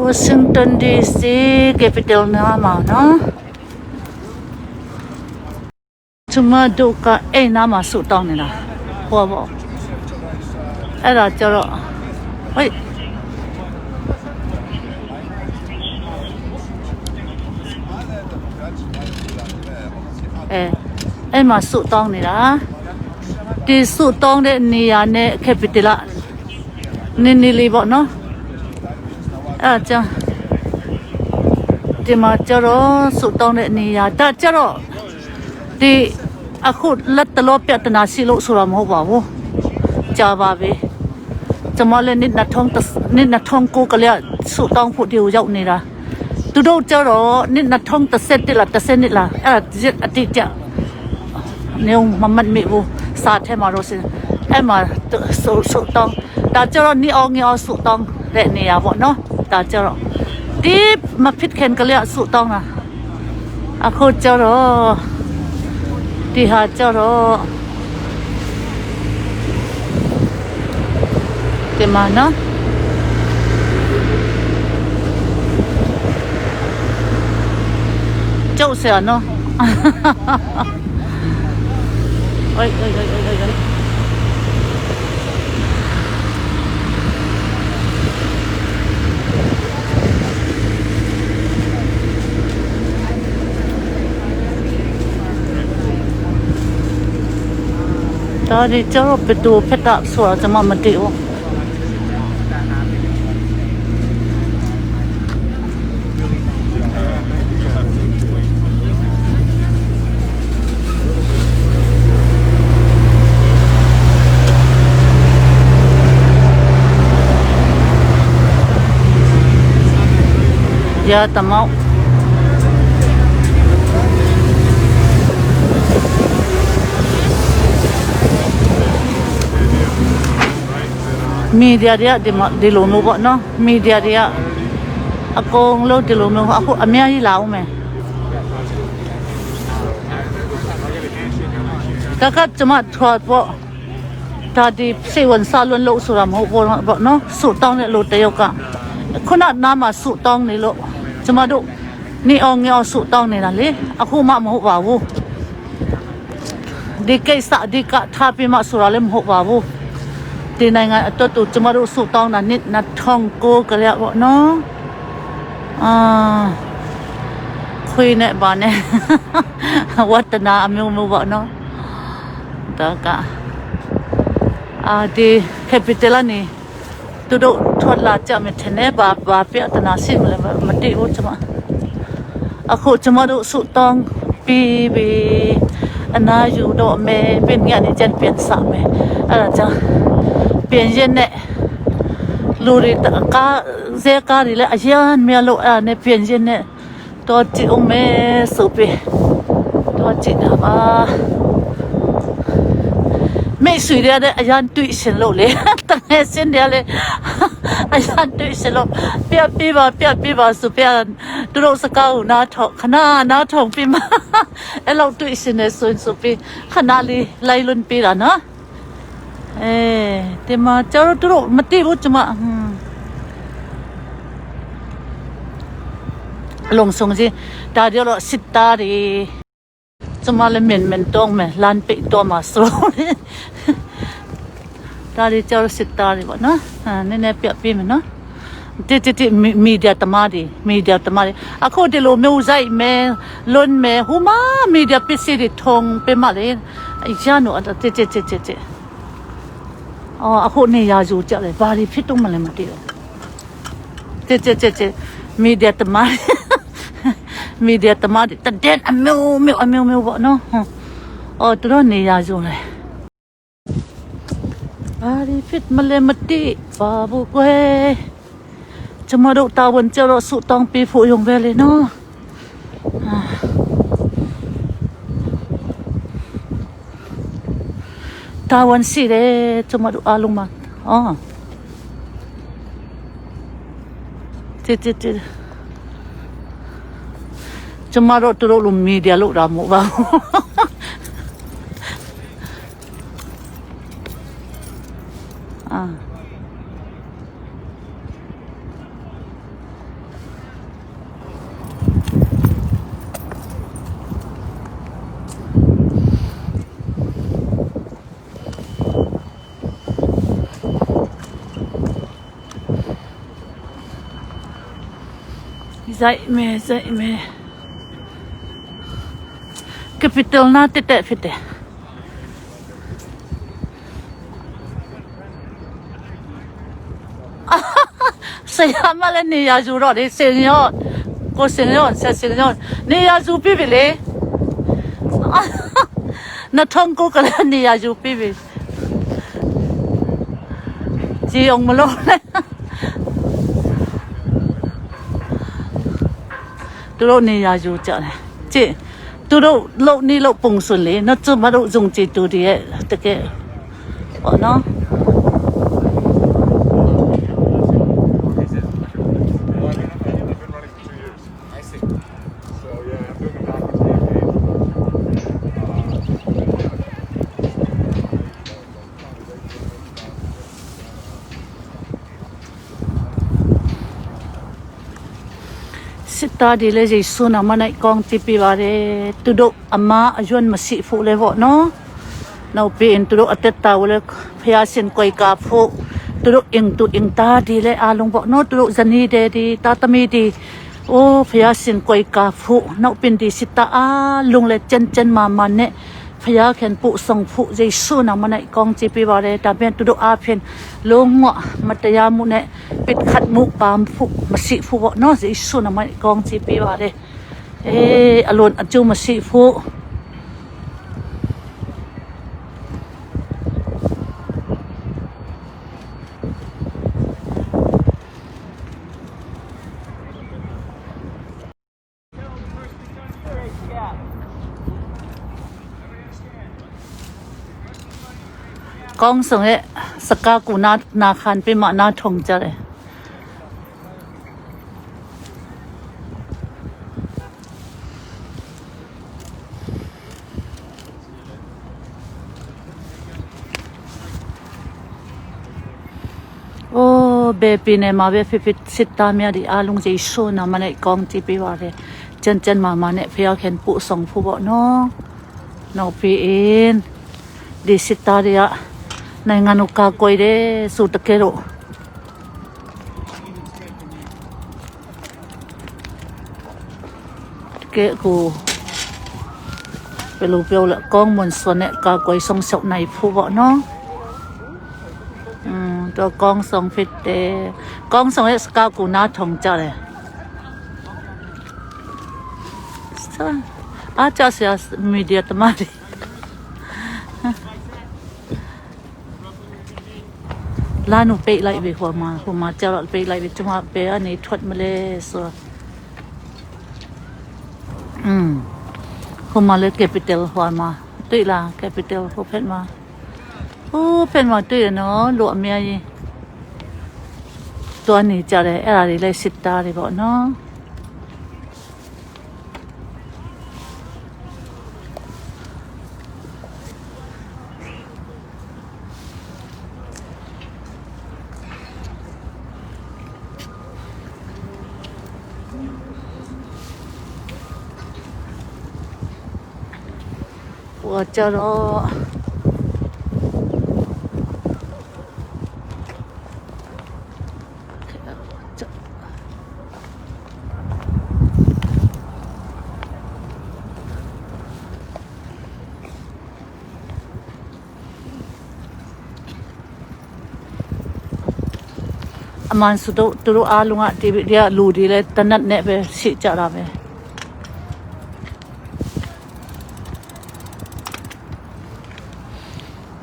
Washington DC capital na ma no. Chuma du ka ei na ma su tong ni na. Hua bo. အဲ့ဒါကြတော့ဟိတ်အဲအဲ့မှာစုတောင်းနေတာဒီစုတောင်းတဲ့နေရာနဲ့ capital နင်းနေလေးပေါ့နော်အဲ့ဒါကြောင့်ဒီမှာကျတော့စုတောင်းတဲ့နေရာဒါကျတော့ဒီအခုလက်တလောပြတ်တနာရှိလို့ဆိုတာမဟုတ်ပါဘူးကြာပါပြီ ကျမလည်းနှစ်2000နှစ်2009ကလေးဆူတောင်းဖို့ဒီကိုရောက်နေတာသူတို့ကျတော့နှစ်2011လား10လားအဲ့ဒါအတိအကျနေမမတ်မိဘူးစာထဲမှာတော့စင်အဲ့မှာဆူဆူတောင်းဒါကျတော့နေအောင်ငအောင်ဆူတောင်းတဲ့နေရာပေါ့နော်ဒါကျတော့ဒီမဖြစ်ခင်ကလေးဆူတောင်းတာအခုကျတော့ဒီဟာကျတော့ဒီမှာနော် ကြောက်စရာနော်အေးအေးအေးအေးအေးဒါဒီကျတော့ဘတူဖက်တာဆိုတာကျွန်မမသိဘူးရတမောက်မီဒီယာတွေကဒီမှာဒီလိုမျိုးပေါ့နော်မီဒီယာတွေကအကုန်လုံးဒီလိုမျိုးအခုအများကြီးလာအောင်မယ်ဒါကကျွန်မထွားပေါ့ဒါဒီစေဝန်စာလွန်လို့ဆိုတာမဟုတ်ဘူးပေါ့နော်စုတောင်းတဲ့လို့တယောက်ကခုနနားမှာစုတောင်းနေလို့ကျွန်မတို့နေအောင်ငေအောင်စုတောင်းနေတာလေအခုမှမဟုတ်ပါဘူးဒီကိစ္စအဓိကထားပြီးမှဆိုတာလည်းမဟုတ်ပါဘူး ဒီနိုင်ငံအတွက်တို့ကျမတို့ဆုတောင်းတာနှစ်2009ကလေးပေါ့နော်အာခွေးနဲ့ပါနဲ့ ဝတ္တနာအမျိုးမျိုးပေါ့နော်ဒါကအာဒီ capital နေသူတို့ထွက်လာကြမယ်ထင်တယ်ဘာဘာပြတနာရှိမလဲမသိဘူးကျမအခုကျမတို့ဆုတောင်းပြီးပြီအနာယူတော့မယ်ပြင်ညနေကျန်ပြန်စမယ်အဲ့ဒါကြောင့် ပြင်ရက်နဲ့လူတွေတကားဇဲကားတွေလည်းအရန်မြလို့အဲ့ဒါနဲ့ပြင်ရက်နဲ့တော့ကြည့်အောင်မယ်ဆိုပြီးတော့ကြည့်တာပါမိတ်ဆွေတွေလည်းအရန်တွေ့ရှင်လို့လေတကယ်စင်တယ်လေအရန်တွေ့ရှင်လို့ပြပြပါပြပြပါဆိုပြသူတို့စကားကိုနားထောင်ခဏနားထောင်ပြီးမှအဲ့လောက်တွေ့ရှင်နေဆိုရင်ဆိုပြီးခဏလေးလိုက်လွန်ပြတာနော် အဲဒီမှာကျတော့တို့မသိဘူးကျမဟွန်းအလုံးစုံကြီးဒါကြတော့စစ်သားတွေကျမလည်းမြင်မြင်တော့မယ်လမ်းပိတ်တော့မှာဆိုလေဒါတွေကျတော့စစ်သားတွေပေါ့နော်ဟာနည်းနည်းပြပြမယ်နော်တိတိတိမီဒီယာတမားတွေမီဒီယာတမားတွေအခုဒီလိုမျိုးစိုက်မယ်လွန်မယ်ဟိုမှာမီဒီယာပစ္စည်းတွေထုံပြမလေအရန်တော့တိတိတိတိတိ အော်အခုနေရာယူကြတယ်ဘာတွေဖြစ်တော့မလဲမသိတော့တဲ့တဲ့တဲ့တဲ့မီဒီယာတမမီဒီယာတမတတဲ့အမျိုးမျိုးအမျိုးမျိုးပေါ့နော်ဟွန်းအော်သူတို့နေရာယူတယ်ဘာတွေဖြစ်မလဲမသိပါဘူးကွယ်ကျမတို့တာဝန်ကျတော့ဆုတောင်းပေးဖို့ရုံပဲလေနော်တာဝန်ရှိတယ်ကျမတို့အားလုံးမှာအော်တဲ့တဲ့တဲ့ ကျမတို့တို့လိုမီဒီယာလို့တော့မဟုတ်ပါဘူးအာ Zaih me zaih me. Capital na tete fite. Saya ma le ni ya zu ro de sing yo ko sing yo sa sing yo ni ya zu pi bi le na thong ko ka le ni ya zu pi bi ji ong ma lo le သူတို့နေရာယူကြတယ်ကြည့်သူတို့လုံနေလို့ပုံစွန်လေနော်ကျမတို့ဇုံကြည့်သူတွေရဲ့တကယ်ပေါ့နော် I've been running for 2 years. I see. So yeah, I'm doing a backwards campaign. စစ်သားတွေလည်းရေဆွနာမနိုင်ကောင်းတိပြပါတယ်သူတို့အမအယွန်းမရှိဖို့လေပေါ့နော်နောက်ပြီးရင်သူတို့အသက်တာဝလည်းဖျားရှင်ကိုယ်ကဖို့သူတို့အင်တူအင်တာဒီလည်းအားလုံးပေါ့နော်သူတို့ဇနီးတဲ့ဒီတာသမီဒီအိုးဖျားရှင်ကိုယ်ကဖို့နောက်ပင်ဒီစစ်သားအားလုံးလည်းချန်ချန်မာမာနဲ့ဖျားခင်ပူဆောင်ဖို့ရေဆွနာမနိုင်ကောင်းတိပြပါတယ်ဒါပြန်သူတို့အားဖြင့်လုံးဝမတရားမှုနဲ့ပစ်ခတ်မှုပမ်ဖို့မရှိဖို့ပေါ့နော်ရေဆွနာမနိုင်ကောင်းတိပြပါတယ်အေးအလွန်အကျိုးမရှိဖို့ ကောင်းဆောင်ရဲ့စကားကူနာနာခန်ပြမနာထုံကြတယ်အိုးဘေပီနေမှာပဲဖြစ်ဖြစ်စစ်သားများဒီအားလုံးကြီးဆိုနာမနဲ့ကောင်းကြည့်ပြပါတယ်ကျန်ကျန်မာမာနဲ့ဖျောက်ခင်ပူဆောင်ဖို့ပေါ့နော်နောက်ပြီးရင်ဒီစစ်သားတွေကနိုင်ငံတော်ကာကွယ်တယ်ဆိုတကယ်တော့ တကယ်ကိုဘယ်လိုပြောလဲကောင်းမွန်စွာနဲ့ကာကွယ်ဆောင်ရှောက်နိုင်ဖို့ပေါ့နော်อืมတော့ကောင်းဆောင်ဖြစ်တယ်ကောင်းဆောင်ရဲ့စကားကိုနားထောင်ကြတယ်စအားကြဆရာမီဒီယာတမတွေလာနုပိတ်လိုက်ပြီဟိုမှာဟိုမှာကြောက်တော့ပိတ်လိုက်ပြီကျမဘယ်ကနေထွက်မလဲဆိုတော့ อืมဟိုမှာလည်း capital ဟိုမှာတွေ့လား capital ဟိုဖက်မှာဟိုဖက်မှာတွေ့ရနော်လို့အများကြီးတွားနေကြတယ်အဲ့ဒါတွေလည်းစစ်သားတွေပေါ့နော်ဟိုကြတော့အမန်စုတို့သူတို့အားလုံးကဒီဒီကလူတွေလည်းတနတ်နဲ့ပဲရှိကြတာပဲ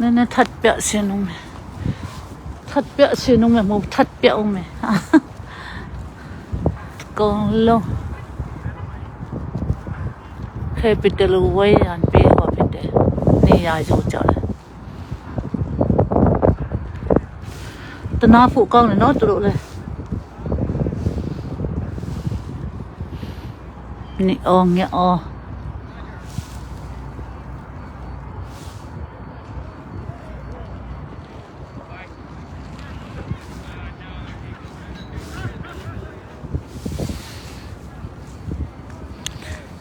နည်းနည်းထပ်ပြစင်းအောင်မယ်ထပ်ပြစင်းအောင်မယ်မဟုတ်ထပ်ပြအောင်မယ် ကုန်လုံး capital ဝေးရန်ပေးဟောဖြစ်တယ်နေရာယူကြတယ်တနာဖို့ကောင်းတယ်နော်သူတို့လည်းနေအောင်ငါအောင်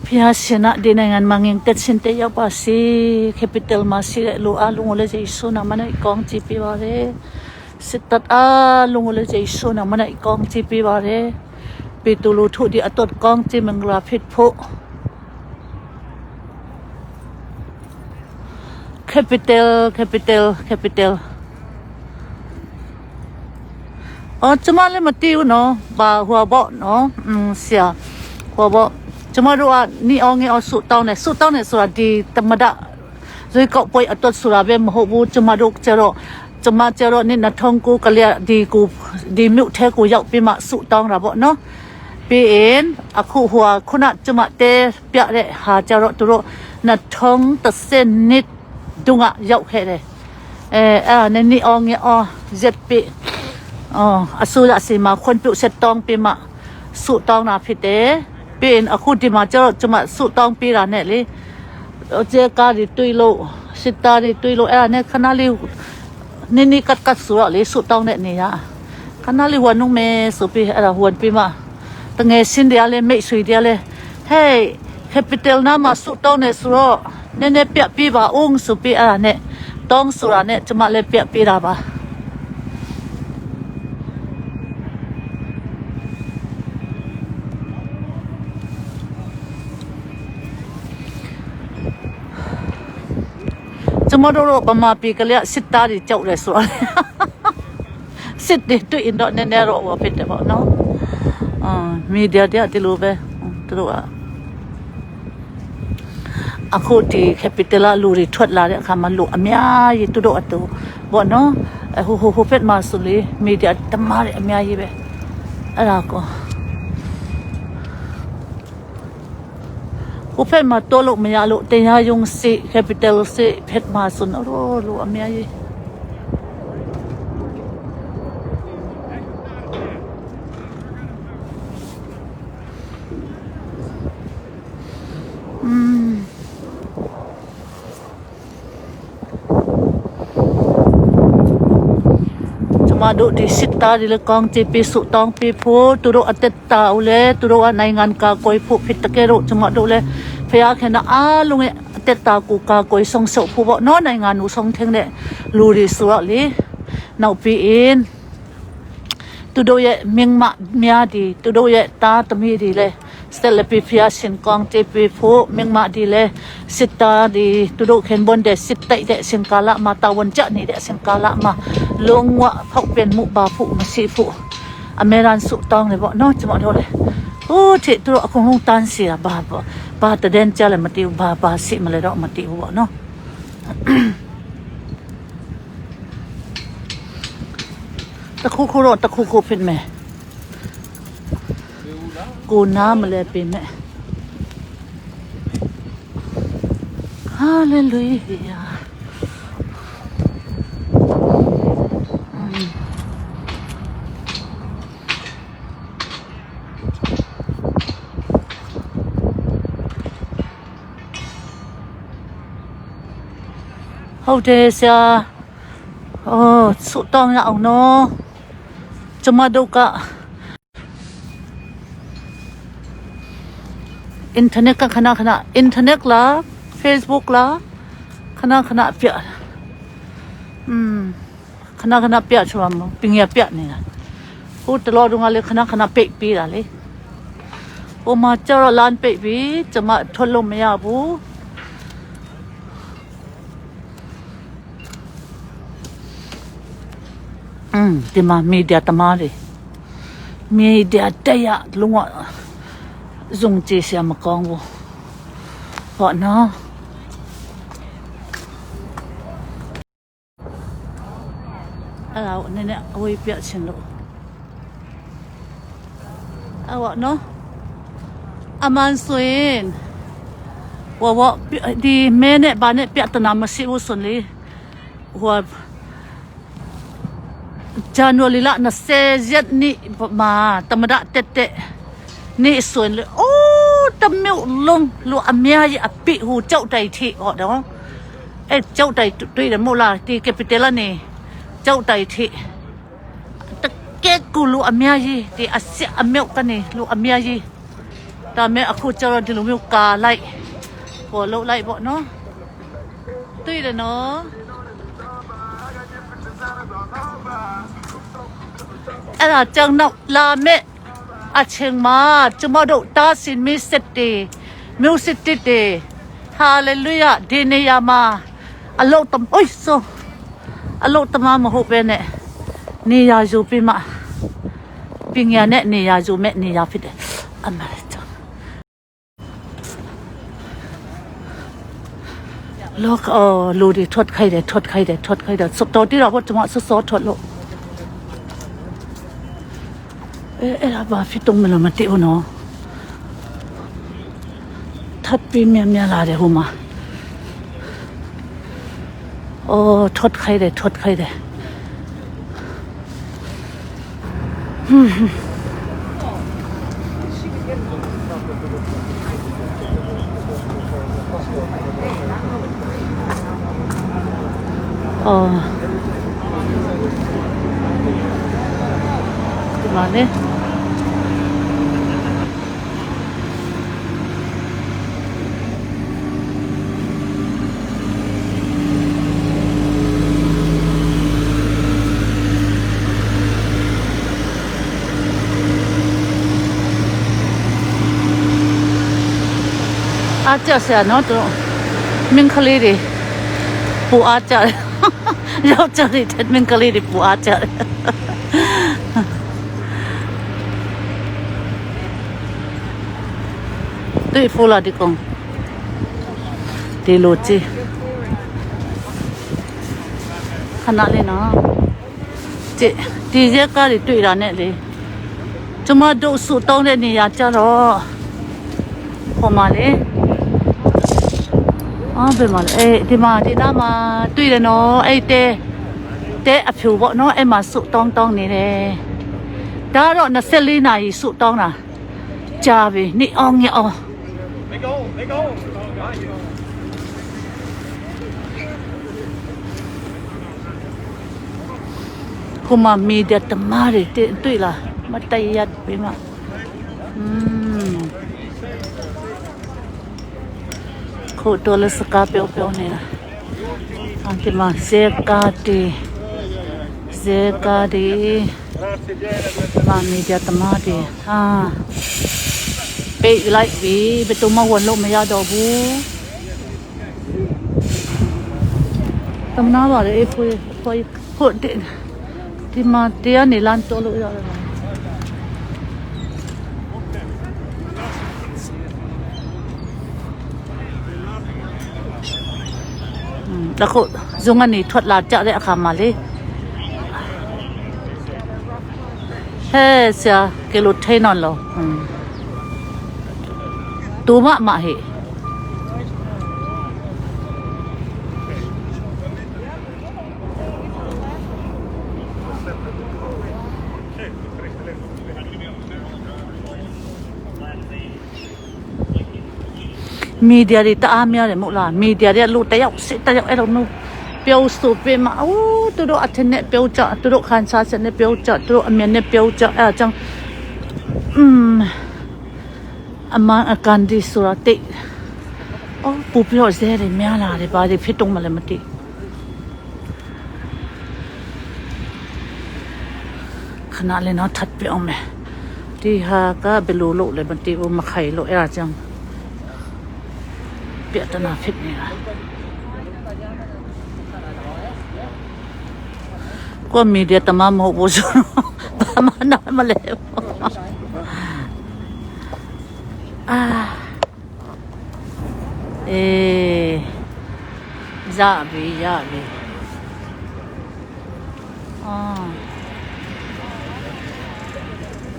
ဖျားရှင်နာဒီနိုင်ငံမှာငင်တက်စင်တဲ့ရောက်ပါစီ capital မှာရှိတဲ့လူအလုံးကိုလည်းယေရှုနာမနဲ့ကောင်းချီးပေးပါတယ်စစ်တပ်အလုံးကိုလည်းယေရှုနာမနဲ့ကောင်းချီးပေးပါတယ် ปีตูลูทุดีอตดกองจิมังลาพิดพุ capital capital capital အော်ကျမလည်းမသိဘူးနော်ဘာဟိုပေါ့နော်อืมဆရာဟိုပေါ့ကျမတို့ကနီအောင်ငယ်အောင်ဆုတောင်းတယ်ဆုတောင်းတယ်ဆိုတာဒီတမဒဇွေကောက်ပွဲအတွက်ဆိုတာပဲမဟုတ်ဘူးကျမတို့ကျတော့ကျမကျတော့နေ2009ကလေးဒီကိုဒီမြို့ထဲကိုရောက်ပြီးမှဆုတောင်းတာပေါ့နော်ပြီးရင်အခုဟိုခုနကျမတဲပြတဲ့ဟာကျတော့သူတို့2010နှစ်တုန်းကရောက်ခဲ့တယ်အဲအဲ့ဒါနဲ့နီအောင်ငယ်အောင်ရက်ပြီ အော်အစိုးရစီမှာခွင့်ပြုဆက်တောင်းပေးမှဆုတောင်းတာဖြစ်တယ်ပြီးရင်အခုဒီမှာကျတော့ကျမဆုတောင်းပေးတာနဲ့လေအကျဲကားတွေတွေးလို့စစ်သားတွေတွေးလို့အဲ့ဒါနဲ့ခဏလေးနင်းနေကတ်ကတ်ဆိုတော့လေဆုတောင်းတဲ့နေရာခဏလေးဝန်နုံမဲဆိုပြီးအဲ့ဒါဝန်ပေးမှတငယ်စင်းတရားလဲမိတ်ဆွေတရားလဲ hey capital နာမှာဆုတောင်းနေဆိုတော့နည်းနည်းပြတ်ပြပါအောင်ဆိုပြီးအဲ့ဒါနဲ့တောင်းဆိုတာနဲ့ကျမလည်းပြတ်ပြတာပါ ကျမတို့တော့ဗမာပြည်ကလေးစစ်သားတွေကြောက်တယ်ဆိုတော့စစ်တွေတွေ့ရင်တော့နည်းနည်းတော့ဟိုဖြစ်တယ်ပေါ့နော်အာမီဒီယာတဲ့ဒီလိုပဲသူတို့ကအခုဒီ capital လူတွေထွက်လာတဲ့အခါမှာလူအများကြီးသူတို့အတူပေါ့နော်ဟိုဟိုဟိုဖက်မှာဆိုလေမီဒီယာတမားတွေအများကြီးပဲအဲ့ဒါကောဟိုဖက်မှာတော်လို့မရလို့တရားရုံးစစ် capital စစ်ဖက်မှာဆိုတော့လူအများကြီး ကျမတို့ဒီစစ်သားတွေလည်းကောင်းချီးပေးဆုတောင်းပေးဖို့သူတို့အသက်တာဦးလဲသူတို့ကနိုင်ငံကာကွယ်ဖို့ဖြစ်တကယ်တော့ကျမတို့လည်းဖျားခင်တာအားလုံးရဲ့အသက်တာကိုကာကွယ်ဆုံးရှုပ်ဖို့ပေါ့နော်နိုင်ငံကိုဆုံးထင်းတဲ့လူတွေဆိုတော့လေနောက်ပြီးရင်သူတို့ရဲ့မင်းမများဒီသူတို့ရဲ့သားသမီးတွေလည်းဆက်လက်ပြီးဖျားရှင်ကောင်းချီးပေးဖို့မင်းမဒီလည်းစစ်သားဒီသူတို့ခင်ဘွန်တဲ့စစ်တိုက်တဲ့စင်ကာလာမှာတာဝန်ကျနေတဲ့စင်ကာလာမှာလုံးဝဖောက်ပြန်မှုပါဖို့မရှိဖို့အမေရန်စုတောင်းတယ်ပေါ့နော်ကျမတို့လည်းဟိုးတိသူတို့အကုန်လုံးတန်းစီတာဘာဘာတတဲ့ကြလည်းမတည်ဘူးဘာဘာစီမလဲတော့မတည်ဘူးပေါ့နော်တခုခုတော့တခုခုဖြစ်မယ်ကိုနားမလဲပြင်မဲ့ဟာလေလုယာဟုတ်တယ်ဆရာအော်ဆုတောင်းရအောင်နော်ကျမတို့က อินเทอร์เน็ตก็ขณะขณะอินเทอร์เน็ตละ Facebook ละขณะขณะเปียอืมခဏခဏပြချင်မှာပင်ရပြနေတာဟိုတလောတုန်းကလေခဏခဏပိတ်ပြီးတာလေဟိုမှာကျတော့လမ်းပိတ်ပြီးကျမထွက်လို့မရဘူးอืมဒီမှာမီဒီယာတမားတွေမီဒီယာတက်ရလုံးဝဇုံကြည့်စရာမကောင်းဘူးပေါ့နော်အဲ့ဒါကိုနည်းနည်းအဝေးပြချင်လို့အဲ့ပေါ့နော်အမှန်ဆိုရင်ဟိုဘောဒီမဲနဲ့ဘာနဲ့ပြတနာမရှိဘူးဆိုလေဟိုဇန်နဝါရီလ20ရက်နေ့မှာတမဒတက်တက်နေ့ဆိုရင်လေအိုးတမြို့လုံးလူအများကြီးအပိဟိုကြောက်တိုက်ထိဟောတော့အဲ့ကြောက်တိုက်တွေ့တယ်မို့လားဒီကက်ပီတယ်လာနေကြောက်တိုက်ထိတကယ်ကိုလူအများကြီးဒီအစစ်အမြုပ်ကနေလူအများကြီးဒါမဲ့အခုကျတော့ဒီလိုမျိုးကာလိုက်ဟိုလှုပ်လိုက်ပေါ့နော်တွေ့တယ်နော်အဲ့ဒါကြောင့်နောက်လာမဲ့ အချိန်မှာကျမတို့တားစင်မစ်စတီမြူစစ်တီတီဟာလေလုယာဒီနေရာမှာအလုတ်တအိုးဆိုအလုတ်တမမဟုတ်ပဲနဲ့နေရာယူပြီးမှပညာနဲ့နေရာယူမဲ့နေရာဖြစ်တယ်အမှန်တော့လောကအော်လူတွေထွက်ခိုက်တယ်ထွက်ခိုက်တယ်ထွက်ခိုက်တယ်စတော်တိတော့ကျမဆောဆောထွက်လို့အဲအဲ့ဒါဘာဖြစ်တော့မလို့မသိဘူးနော်ထပ်ပြီးမြန်မြန်လာတယ်ဟိုမှာအော်ထွက်ခိုက်တယ်ထွက်ခိုက်တယ်အော်ဒီမှာလေအားကြဆရာနော်တို့မင်းကလေးတွေပူအားကြတယ်ယောက်ျားတွေတက်မင်းကလေးတွေပူအားကြတယ်တွေ့ဖိုလာဒီကောင်ဒီလိုကြည့်ခဏလေးနော်ကြည့်ဒီရက်ကတွေတွေ့တာနဲ့လေကျမတို့ဆူတောင်းတဲ့နေရာကြတော့ဟိုမှာလေအော်ဘယ်မှာလဲအေးဒီမှာဒီနားမှာတွေ့တယ်နော်အဲ့တဲတဲအဖြူပေါ့နော်အဲ့မှာဆူတောင်းတောင်းနေတယ်ဒါတော့24နာရီဆူတောင်းတာကြာပြီနေအောင်ညအောင် ဟိုမှာမီဒီယာတမားတွေတင်တွေ့လားမတရတ်ပြီမอืมခုတော်လစကားပြောပြောနေတာအန်တီမဇေကာတီဇေကာတီမာမီဒီယာတမားတွေဟာပိတ်လိုက်ပြီဘယ်သူမှဝင်လို့မရတော့ဘူးတမနာပါလေအေးဖွေးဖွေးခုတင် ဒီမှာတရားနေလန်းတော်လို့ရတယ်တခုဇုံကနေထွက်လာကြတဲ့အခါမှာလေဟဲ့ဆရာကလိုထိန်းတော့လို့တူမမဟေ့မီဒီယာတွေတအားများတယ်မဟုတ်လားမီဒီယာတွေကလူတယောက်စစ်တယောက်အဲ့လိုမျိုးပြောဆိုပေးမှာအိုးသူတို့အထက်နဲ့ပြောကြသူတို့ခံစားချက်နဲ့ပြောကြသူတို့အမြင်နဲ့ပြောကြအဲ့အကြောင်းอืมအမန်အကန်ဒီဆိုတာတိတ်အော်ပူပြောစဲတယ်များလာတယ်ဘာတွေဖြစ်တော့မလဲမသိခဏလေးတော့ထပ်ပြောမယ်ဒီဟာကဘယ်လိုလုပ်လဲမသိဘူးမခိုင်လို့အဲ့ဒါကြောင့် ပြဿနာဖြစ်နေတာကိုမီဒီယာတမမဟုတ်ဘူးဆိုတော့ဘာမှနားမလဲဘူးအာအေးရပြီရပြီအာ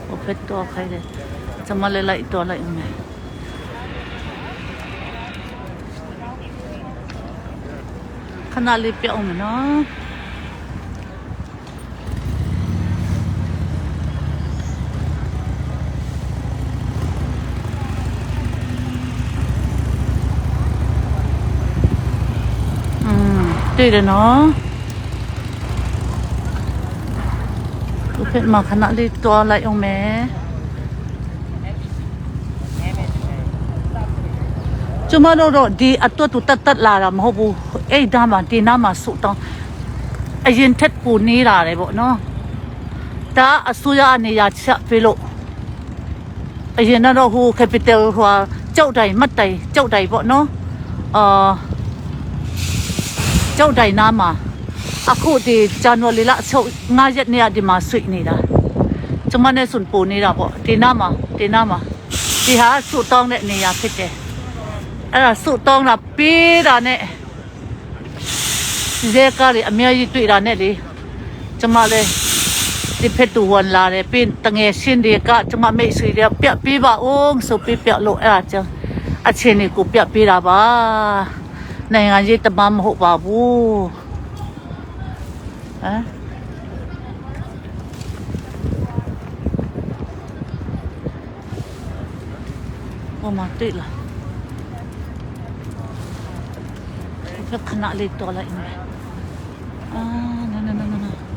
ဟိုဖက်တော့ခိုင်းတယ်ကျမလေးလိုက်တော့လိုက်မယ် ခဏလေးပြောင်းမယ်နော်อืมတွေ့တယ်နော်โอเคမခဏလေးတွားလိုက်အောင်မယ်ကျမတို့တော့ဒီအတွက်တူတတ်တတ်လာတာမဟုတ်ဘူးအဲ့ဒါမှဒီနားမှာစုတောင်းအရင်ထက်ပိုနေလာတယ်ပေါ့နော်ဒါအစိုးရအနေရချက်ပေးလို့ အရင်တော့ဟို capital ဟိုကြောက်တိုင်မတ်တိုင်ကြောက်တိုင်ပေါ့နော်အာကြောက်တိုင်နားမှာအခုဒီဇန်နဝါရီလချုပ်9ရက်နေ့ကဒီမှာဆွိနေတာကျမနဲ့စွန်ပူနေတာပေါ့ဒီနားမှာဒီနားမှာဒီဟာဆုတောင်းတဲ့နေရာဖြစ်တယ်အဲ့ဒါဆုတောင်းတာပေးတာနဲ့ ရဲကားတွေအများကြီးတွေ့တာနဲ့လေကျမလည်းဒီဖက်တူဝန်လာတယ်ပြီးတငယ်ရှင်တွေကကျမမိတ်ဆွေတွေကပြပေးပါအောင်ဆိုပြီးပြလို့အဲ့ဒါကြောင့်အချင်းတွေကိုပြပေးတာပါနိုင်ငံရေးတမမဟုတ်ပါဘူးဟမ်ဟိုမှာတွေ့လားဖက်ခဏလေးတော်လိုက်မယ် အာနာနာနာနာ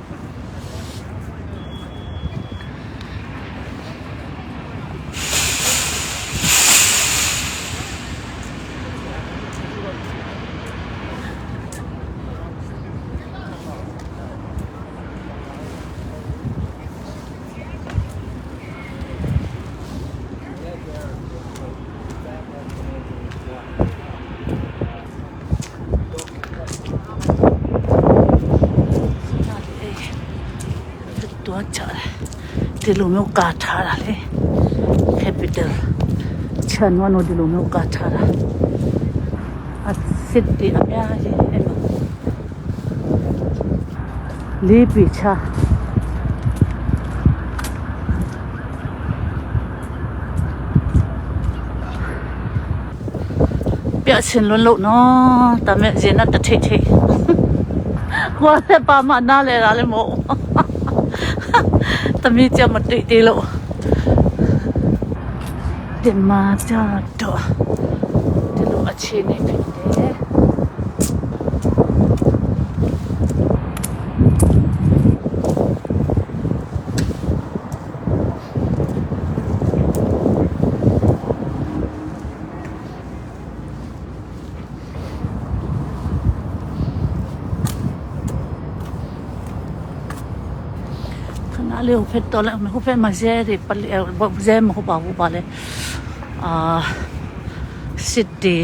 တွားကြတယ်ဒီလိုမျိုးကာထားတာလေ capital ချန်ဝနိုဒီလိုမျိုးကာထားတာအစစ်တီအများကြီးအဲ့လိုလေးပြချာပြချင်လွန်းလို့နော်ဒါမဲ့ရင်နဲ့တထိတ်ထိတ်ကွာတဲ့ပါမနားလဲတာလည်းမဟုတ် သမီးကြမတွေ့သေးလို့ဒီမှာကြတော့ဒီလိုအခြေအနေဖြစ်တယ်ခဏလေးဟိုဖက်တော့လည်းဟိုဖက်မှာဇဲတွေပလီဇဲမဟုတ်ပါဘူးပါလေအာစစ်တီ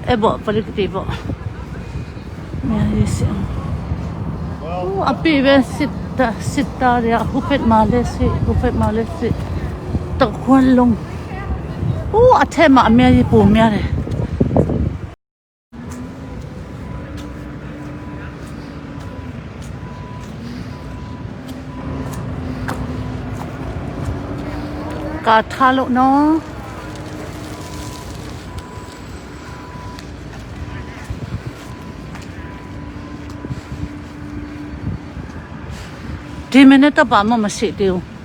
အဲ့ဘောပလိတီဘောမြန်ရစီအပိပဲစစ်တာစစ်တာရဟိုဖက်မှာလဲစီဟိုဖက်မှာလဲစီတခွန်းလုံးဟိုအထက်မှာအများကြီးပုံများတယ် ကာထားလို့နော်ဒီမနေ့တော့ဘာမှမရှိသေးဘူး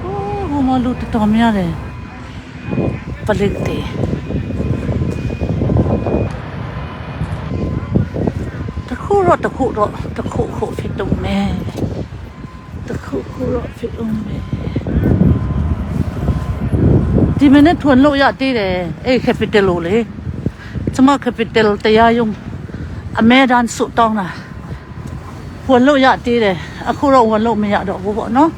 ဟိုးဟိုမှာလူတော်တော်များတယ်ပလိတ်တေတခုတော့တခုတော့တခုခုဖြစ်တော့မယ်တခုခုတော့ဖြစ်အောင်မယ်ဒီမနေ့ထွန်လို့ရသေးတယ်အဲ့ capital လို့လေကျမ capital တရားရုံးအမဲတန်းဆုတောင်းတာဝင်လို့ရသေးတယ်အခုတော့ဝင်လို့မရတော့ဘူးပေါ့နော်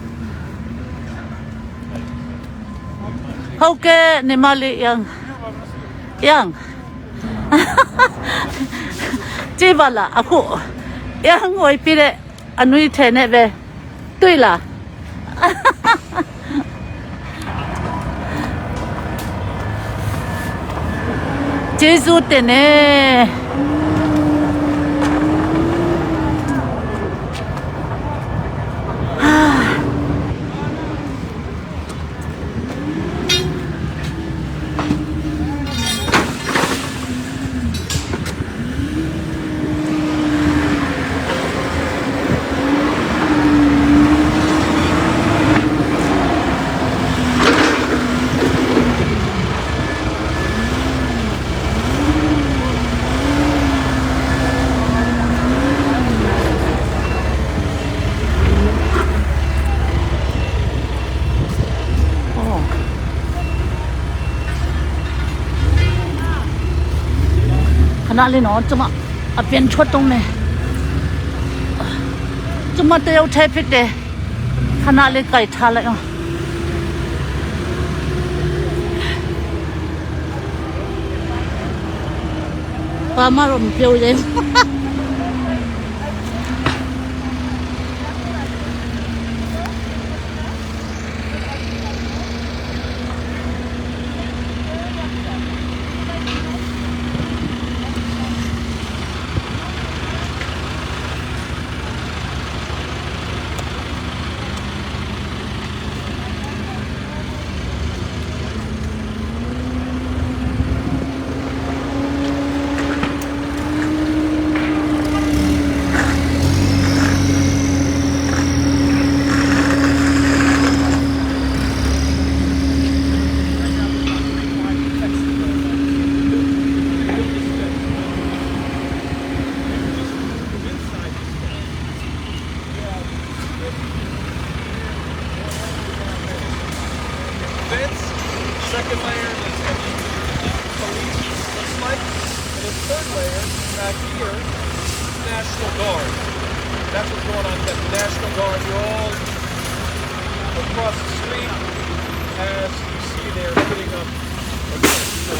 ဟုတ်ကဲ့ညီမလေးယန်ယန်ကြည့်ပါလားအခုယန်ငွေပြတဲ့အနွေးထဲနဲ့ပဲတွေ့လားကျေးဇူးတင်နေ ခဏလေးနော်ကျမအပြင်ထွက်တော့မယ်ကျမတယောက်တည်းဖြစ်တယ်ခဏလေးကြိုက်ထားလိုက်အောင်ဘာမှတော့မပြောရဲဘူး Fence, second layer is police, looks like, and then third layer back here, National Guard. That's what's going on. You got the National Guard. You're all across the street as you see they're putting up a tent. So,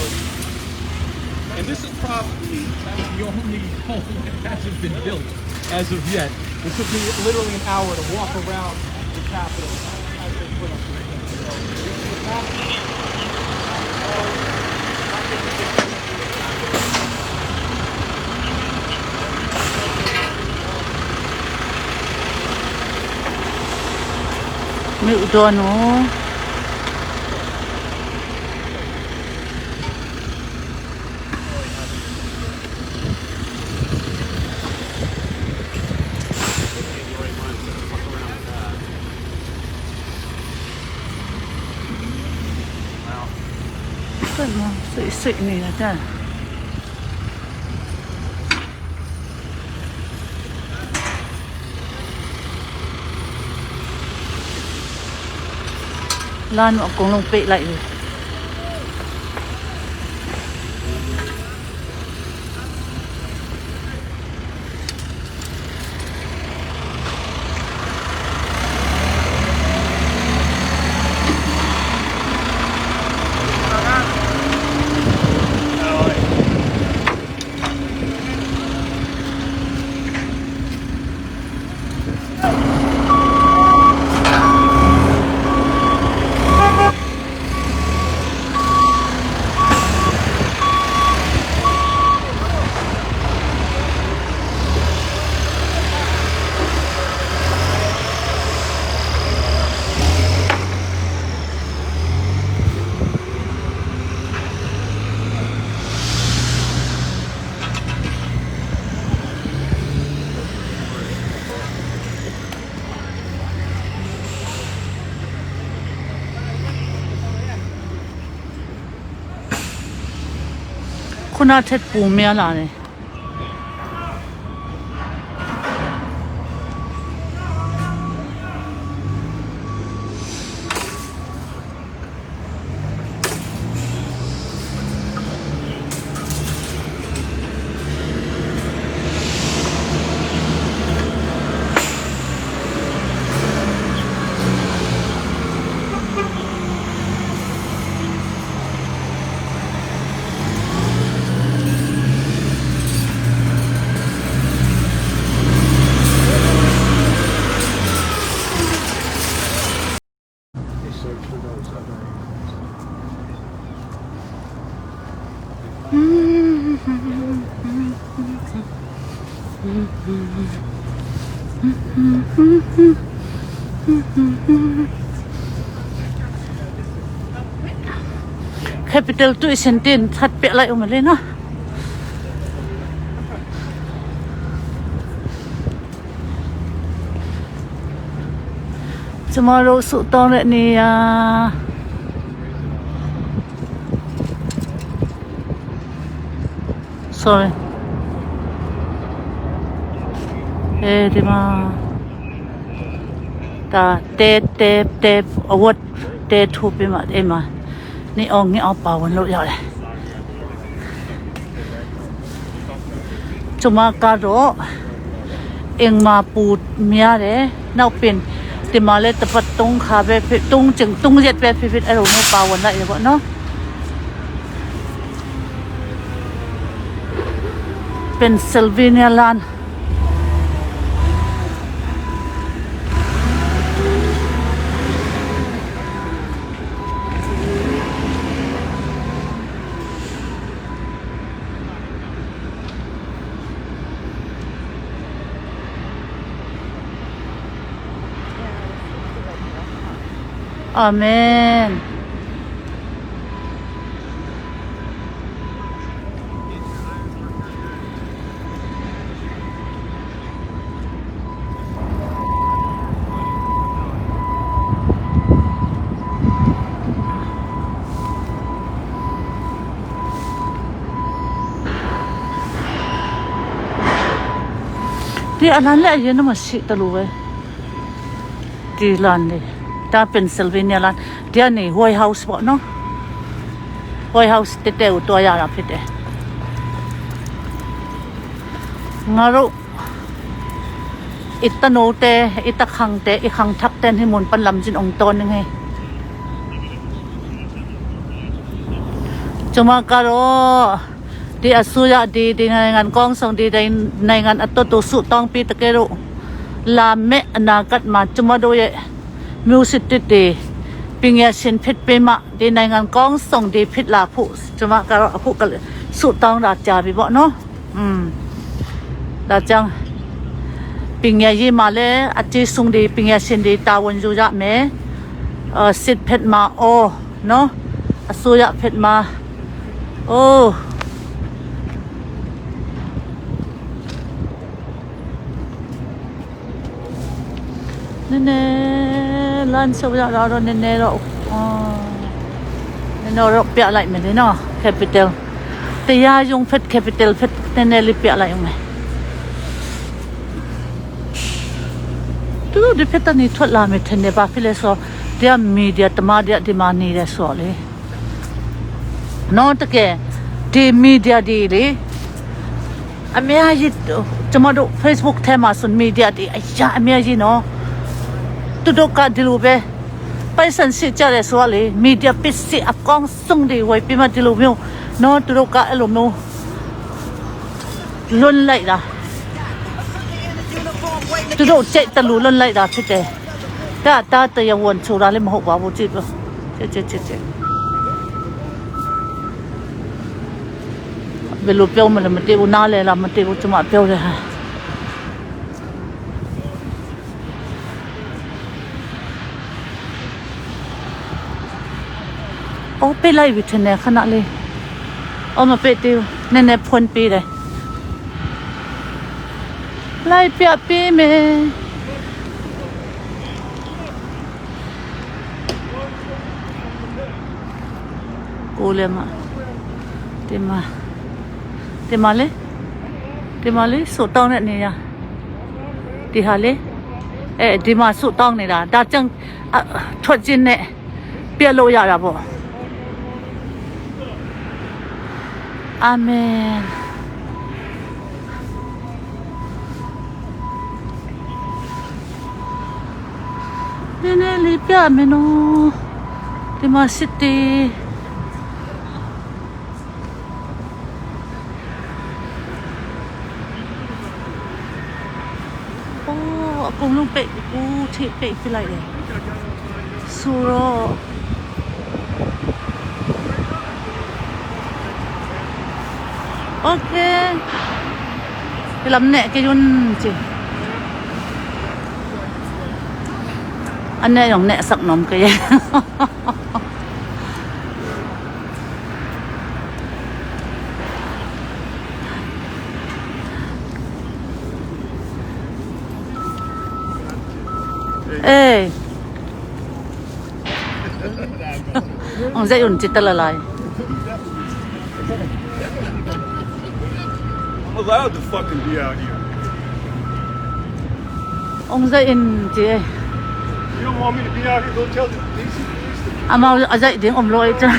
and this is probably the only home that hasn't been built as of yet. It took me literally an hour to walk around the Capitol as they put up the tent. So this is the Capitol. မြို့တော်နော် ဆွတ်မဆွေဆွေနေတာကြာလမ်းအကုန်လုံးပိတ်လိုက်ပြီခုနထက်ပူများလာတယ် They search for those other animals. Capital တူစင်တင်သတ်ပြလိုက်ဦးမလေးနော်ကျမတို့စုတောင်းတဲ့နေရာ sorry အဲဒီမှာဒါတဲတဲတဲအဝတ်တဲထိုးပြမှာအဲ့မှာနေအောင်ငင်းအောင်ပါဝင်လို့ရတယ် Cumaကတော့အိမ်မှာပူများတယ်နောက်ပင်ဒီမှာလည်းတပတ်၃ခါပဲဖြစ်၃ကျင်၃ရက်ပဲဖြစ်ဖြစ်အဲ့လိုမျိုးပါဝင်လိုက်ရပေါ့နော် Pennsylvania လမ်း အာမင်ဒီအလန်လည်းအရင်တော့မရှိတလို့ပဲဒီလန်နေဒါပင်ဆယ်ဗေးနီးယားလန်ဒီကနေ White House ပေါ့နော် White House တက်တဲ့ကိုတွားရတာဖြစ်တယ်ငါတို့อิตโนเตอิตะคังเตอิคังทักเตนให้มนปันลำจินองตอนนึงไง ကျမကတော့ဒီအစိုးရဒီဒီနိုင်ငံကောင်းဆောင်ဒီနိုင်ငံအတော်တူစုတောင်းပြီးတကယ်လို့လာမဲ့အနာဂတ်မှာကျမတို့ရဲ့မျိုးစစ်တစ်တွေပညာရှင်ဖြစ်ပေးမှဒီနိုင်ငံကောင်းဆောင်ဒီဖြစ်လာဖို့ကျမကတော့အခုကစုတောင်းတာကြာပြီပေါ့နော်อืมဒါကြောင့်ပညာရေးမှာလည်းအကျေဆုံးဒီပညာရှင်တွေတာဝန်ယူရမယ်အစစ်ဖက်မှာအော်နော်အစိုးရဖက်မှာ โอ้နည်းနည်းလမ်းဆိုရတော့နည်းနည်းတော့အော်နည်းနည်းတော့ပြလိုက်မယ်နော် capital တရားရုံးဖက် capital ဖက်နည်းနည်းလေးပြလိုက်အောင်မယ်သူတို့ဒီဖက်တနေထွက်လာမယ်ထင်တယ်ဘာဖြစ်လဲဆိုတော့တရားမီဒီယာတမတရားဒီမှာနေတယ်ဆိုတော့လေနော်တကယ်ဒီမီဒီယာဒီလေအများကြီးကျမတို့ Facebook ထဲမှာဆိုမီဒီယာဒီအရာအများကြီးနော်သူတို့ကဒီလိုပဲပိုက်ဆံရှိကြတယ်ဆိုတော့လေမီဒီယာပစ္စည်းအကောင်ဆုံးတွေဝယ်ပြီးမှဒီလိုမျိုးနော်သူတို့ကအဲ့လိုမျိုးလွန်လိုက်တာသူတို့ကြိတ်တလူလွန်လိုက်တာဖြစ်တယ်ဒါတာတရားဝန်ဆိုတာလည်းမဟုတ်ပါဘူးကြည့်ပါကြည့်ကြည့်ကြည့်ကြည့်ဘယ်လိုပြောမလဲမသိဘူးနားလဲလားမသိဘူးကျမပြောတယ်ဟာအော်ပေးလိုက်ပြီထင်တယ်ခဏလေးအော်မပေးသေးဘူးနည်းနည်းဖွင့်ပေးတယ်လိုက်ပြပေးမယ်ကိုလည်းမဒီမှာဒီမှာလေဒီမှာလေဆူတောင်းတဲ့နေရာဒီဟာလေအဲဒီမှာဆူတောင်းနေတာဒါကြောင့်ထွက်ခြင်းနဲ့ပြက်လို့ရတာပေါ့အာမင်နည်းနည်းလေးပြမယ်နော်ဒီမှာစစ်တီအိုးအကုန်လုံးပိတ်ဦးထိပိတ်ပြလိုက်တယ်ဆိုတော့โอเคဒီလမ်နဲ့ကယွန်းချီอันนี้ยองแนะสักนมก็ยังเอ้ยองจะยุ่นจิตตละลาย I'm allowed to fucking be out here. องจะอินจี You don't want me to be out here? Go tell the DC police to อามาอาจะดิ้งอมลอยจ้ะ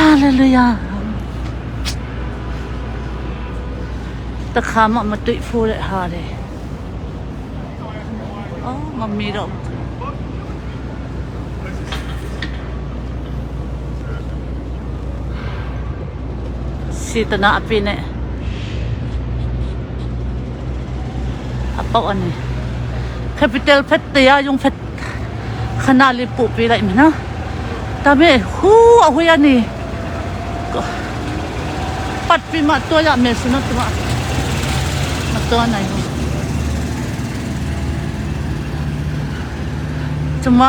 Hallelujah. Takha ma ma tuih fu le ha le. Oh, mami do. Si tana api ne. A pau ani. Capital phet te ya yung phet khana li pu pi lai mi na. Ta me hu a hui ani. Pat pi ma to ya me su na tu ma. Ma to nai. Chuma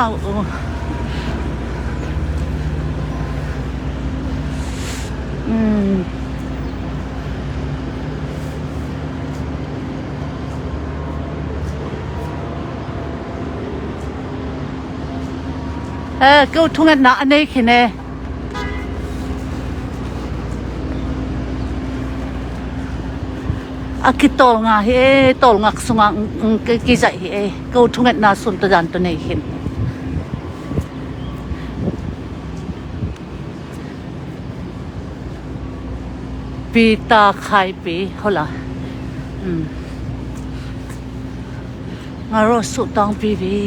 အဲကိုထုံးနာအနေခင်နေအကီတော်ငါဟေတော်ငါဆုငါကိဇိုင်ဟေကိုထုံးနာဆွန်တဒန်တနေခင်ပီတာခိုင်ပီဟုတ်လားอืมငါတို့ဆုတောင်းပြီးပြီ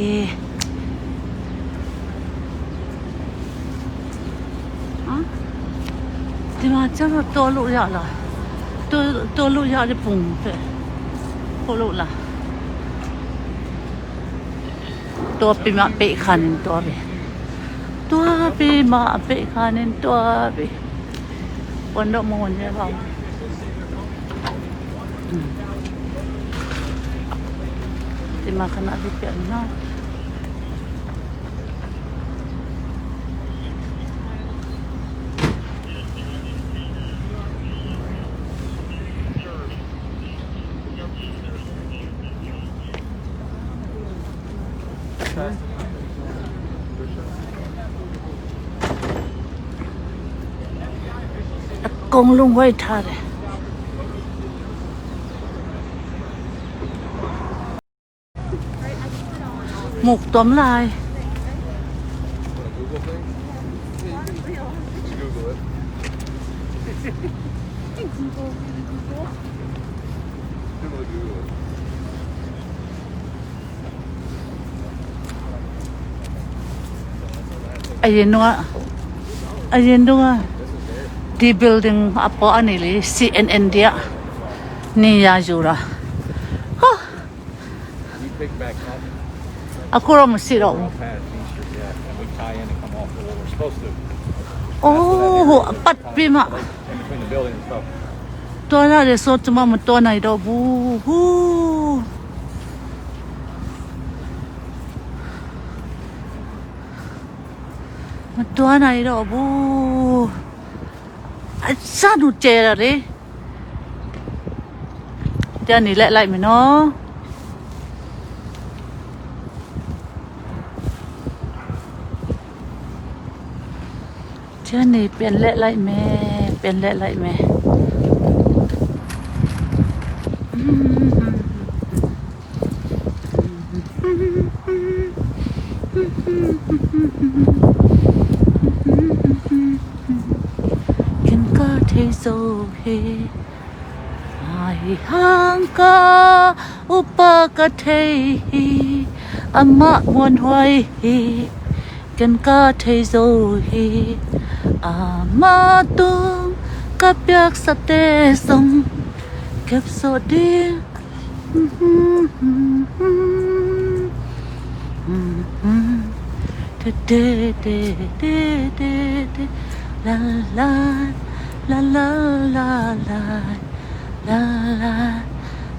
ဒီမှာကျတော့တော်လို့ရလားတော်တော်လို့ရတဲ့ပုံပဲဟုတ်လို့လားတော်ပြီမပေခါနေတော်ပြီတော်ပြီမပေခါနေတော်ပြီဝန်တော့မဝင်ရပါဘူးဒီမှာခဏလေးပြန်နော် အကုန်လုံးဝိုက်ထားတယ်မုတ်တမ်လိုက် Google thing? Yeah, you can just Google it. Google Google it. အရင်တော့အရင်တော့ဒီ building အပေါ်အနေလေး CNN တဲ့နေရာယူတာဟာ We pick back up အခုတော့မရှိတော့ဘူး past Easter, yeah, and we tie in and come off where we're supposed to. အိုးဟိုအပတ်ပြီးမှ In between the building and stuff. တော်ရတယ်ဆိုတော့မမတော်နိုင်တော့ဘူးဟူးမတော်နိုင်တော့ဘူးအစနုကျဲရတယ်တန်နေလက်လိုက်မယ်နော်တန်နေပြန်လက်လိုက်မယ်ပြန်လက်လိုက်မယ် Can ka the so he ai hang ka upa ka the hi ama muan huai hi can ka the zo hi ama tung ka piak sa te song kep so ding de de de de de de la la la la la la la la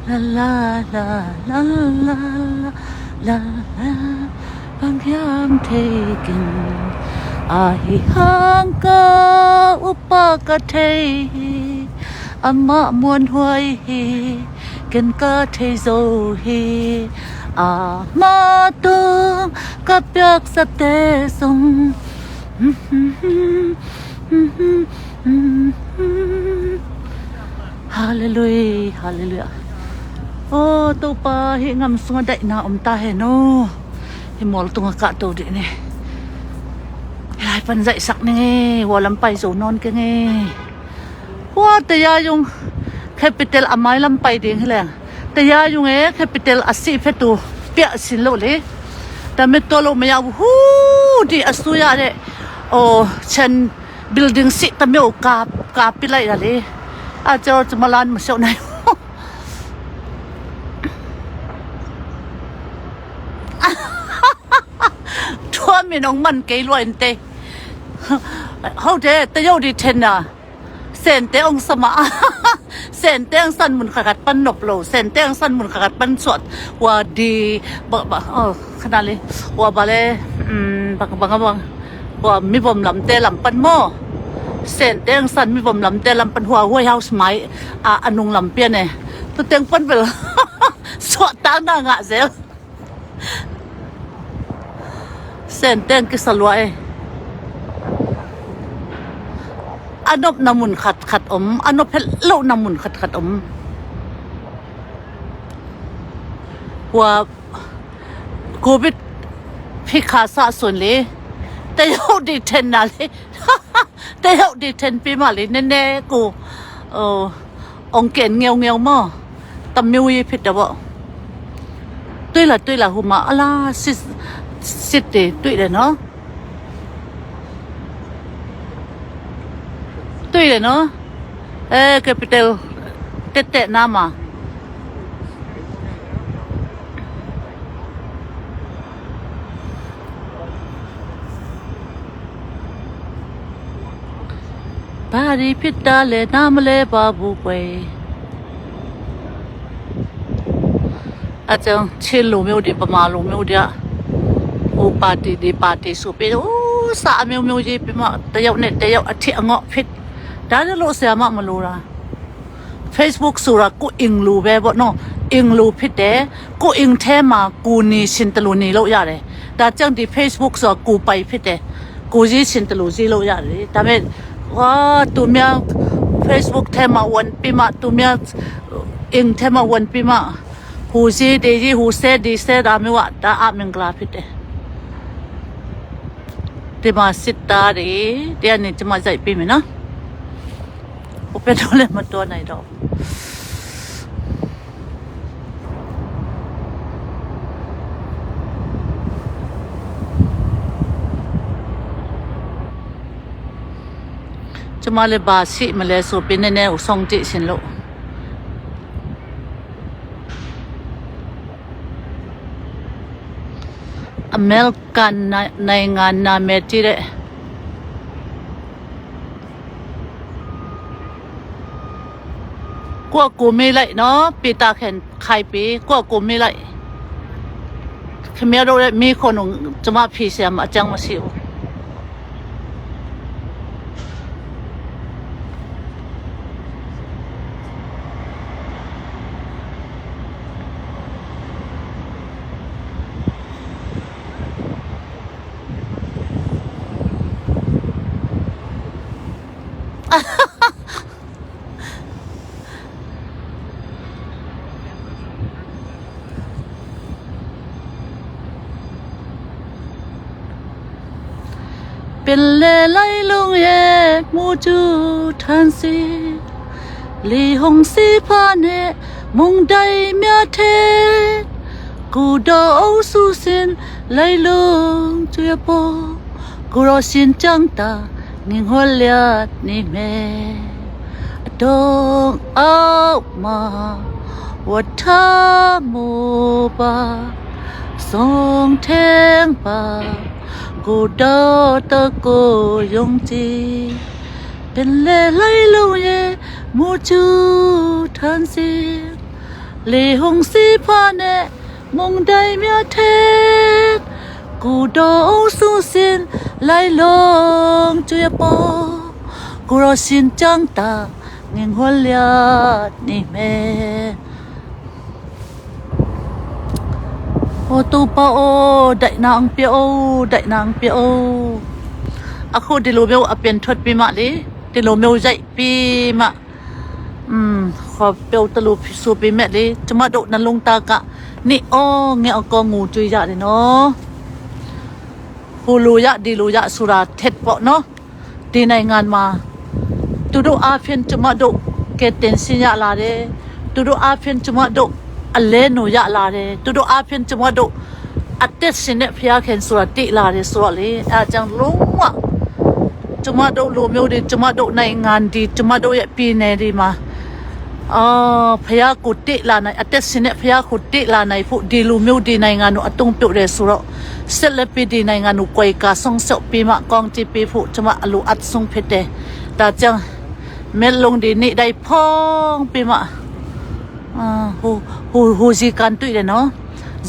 la la la la la la la I'm taking ai hang ka upa ka thei ama muan huai hi ken ka thei zo hi a ma tung ka piak sa te song Hallelujah Hallelujah Oh to pa hi ngam sunga dai na om ta he no hi mol tunga ka to di ne Lai pan zaih sak ning e wa lam pai zo non ke nge wa te ya yung capital amai lam pai ding hi leng te ya yung e capital asi phe tu pia sin lo le ta me to lo me ya hu di asu ya le o chen building si ta me o ka ka pi lai la le a cho chumalan ma sio nai. ထွက်မင်းအောင်မန်ကေလွိုင်တေဟုတ်တယ်တရုတ်ဒီထင်တာเส้นเตองสมาเส้นเตองสันมุนขกัดปันนบโลเส้นเตองสันมุนขกัดปันสวดว่าดีบะบะเออขนาดเลยว่าบะเลยอืมบักบักบังว่ามีบอมลำเตลำปันโมเส้นเตองสันมีบอมลำเตลำปันหัวหัวเฮาสมัยอ่ะอนงลำเปียเนี่ยตัวเต็งปันเบลสวดตั้งนางะเซล Sen teng ki salua e. A nop na mun khat khat om, a nop hel lo na mun khat khat om. Wa COVID phikha sa sun le te ho di then na le te ho di then pi ma le ne ne ku ong ken ngeu ngeu mo tam miu yi phit da bo. 对了对了，ဟိုမှာအလားစစ်စစ်တွေတွေ့တယ်နော်တွေ့တယ်နော်အဲ capital တက်တက်နားမှာဘာဒီဖြစ်တာလဲနားမလဲပါဘူးကွယ်အကြောင်းချင်းလူမျိုးတွေပမာလူမျိုးတွေဟိုပါတီဒီပါတီဆိုပြီးအိုးစာအမျိုးမျိုးရေးပြီးမှတယောက်နဲ့တယောက်အထစ်အငေါ့ဖြစ်ဒါလို့ဆရာမမလို့လား Facebook ဆိုတာကိုအင်လူပဲပေါ့နော်အင်လူဖြစ်တယ်ကိုအင်ထဲမှာကိုနေရှင်တလူနေလို့ရတယ်ဒါကြောင့်ဒီ Facebook ဆိုတာကိုပိုင်ဖြစ်တယ်ကိုရေးရှင်တလူရေးလို့ရတယ်ဒါပေမဲ့ဟာသူများ Facebook ထဲမှာဝန်ပြီးမှသူများအင်ထဲမှာဝန်ပြီးမှဟိုရေးဒီရေးဟိုဆဲဒီဆဲဒါမျိုးကဒါအမင်္ဂလာဖြစ်တယ်ဒီမှာစစ်သားတွေတရားနေကျမစိုက်ပေးမယ်နော်ဟိုပဲတော့လည်းမတော်နိုင်တော့ ကျမလည်းဘာရှိမလဲဆိုပြီးနည်းနည်းကိုစောင့်ကြည့်ရှင်လို့အမေရိကန်နိုင်ငံနာမည်ကြီးတဲ့ကိုကိုမေးလိုက်နော်ပေတာခင်ခိုင်ပေကိုကိုမေးလိုက်ခင်ဗျားတို့ရဲ့မိခွန်ကျမဖြေစရာမအကြောင်းမရှိဘူး ပင်လေလိုက်လုံးရဲ့မူကျူထန်စီလီဟုံစီဖာနဲ့မုန်တိုင်းမြတဲ့ကူတော်အုပ်စုစင်လိုက်လုံးကျွေပေါ်ကိုရောရှင်ချန်တာငင်ဟောလျတ်နေမဲအတုံးအောက်မှာဝထမောပါ ဆုံးထင်းပါကိုတော်တကိုယုံကြည်ပင်လေလိုက်လုံးရဲ့မူချူထန်စီလေဟုံစီဖာနဲ့မုန်တိုင်းမြတဲ့ကိုတော်ဆူစင်လိုက်လုံးကျွေပေါ်ကိုရရှင်ချန်တာငင်ဟောလျာနေမဲ ဟိုတူပါအိုဒိုင်နာင်ပြအိုဒိုင်နာင်ပြအိုအခုဒီလိုမျိုးအပြင်ထွက်ပြီးမှလေဒီလိုမျိုးရိုက်ပြီးမှอืมခေါ်ပြုတ်တလူဆိုပြီးမဲ့လေကျမတို့နှလုံးသားကနေအောငဲအကောငိုကြွေးကြတယ်နော် ဟိုလိုရဒီလိုရဆိုတာထက်ပေါ့နော်ဒီနိုင်ငံမှာသူတို့အဖင်ကျမတို့ကဲတင်စင်ရလာတယ်သူတို့အဖင်ကျမတို့အလဲနိုရလာတယ်သူတို့အဖင်ကျမတို့အသက်ရှင်တဲ့ဖျားခင်ဆိုတာတိလာတယ်ဆိုတော့လေအဲအကြောင်းလုံးဝကျမတို့လူမျိုးတွေကျမတို့နိုင်ငံဒီကျမတို့ရဲ့ပြည်နယ်တွေမှာ အော်ဖះကိုတိလာနိုင်အသက်ရှင်တဲ့ဖះကိုတိလာနိုင်ဖို့ဒီလူမျိုးဒီနိုင်ငံတို့အတုံးပြုတ်တယ်ဆိုတော့ဆက်လက်ပြီးဒီနိုင်ငံတို့ကြွယ်ကဆုံးဆော့ပြီးမှကောင်းချီးပေးဖို့ကျမအလိုအပ်ဆုံးဖြစ်တယ်ဒါကြောင့်မဲလုံးဒီနေ့တိုင်းဖုံးပြီးမှအာဟိုဟိုဟိုဇီကန်တွေ့တယ်နော်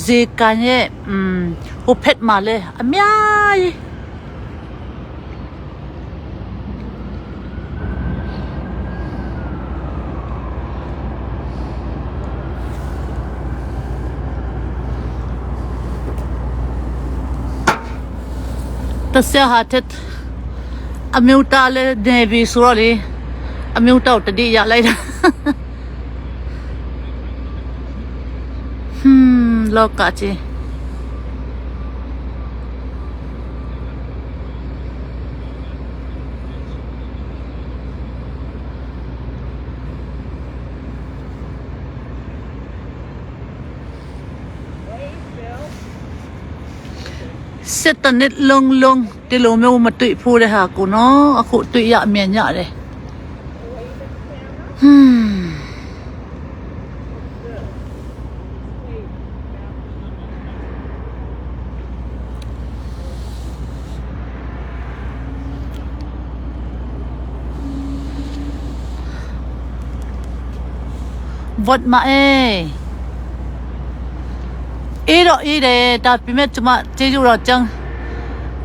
ဇီကန်ရဲ့อืมဟိုဖက်မှာလဲအများကြီး တဆရာဟာတက်အမျိုးသားလဲနေပြီဆိုတော့လေအမျိုးတော့တတိရလိုက်တာဟွန်းလောကကြီးစစ်တနစ်လုံးလုံးဒီလိုမျိုးမတွေ့ဖို့တဲ့ဟာကိုနော်အခုတွေ့ရအမြင်ရတယ်ဟွန်းဝတ်မအေးအေးတော့အေးတယ်ဒါပေမဲ့ကျမကျေးဇူးတော်ကြောင့်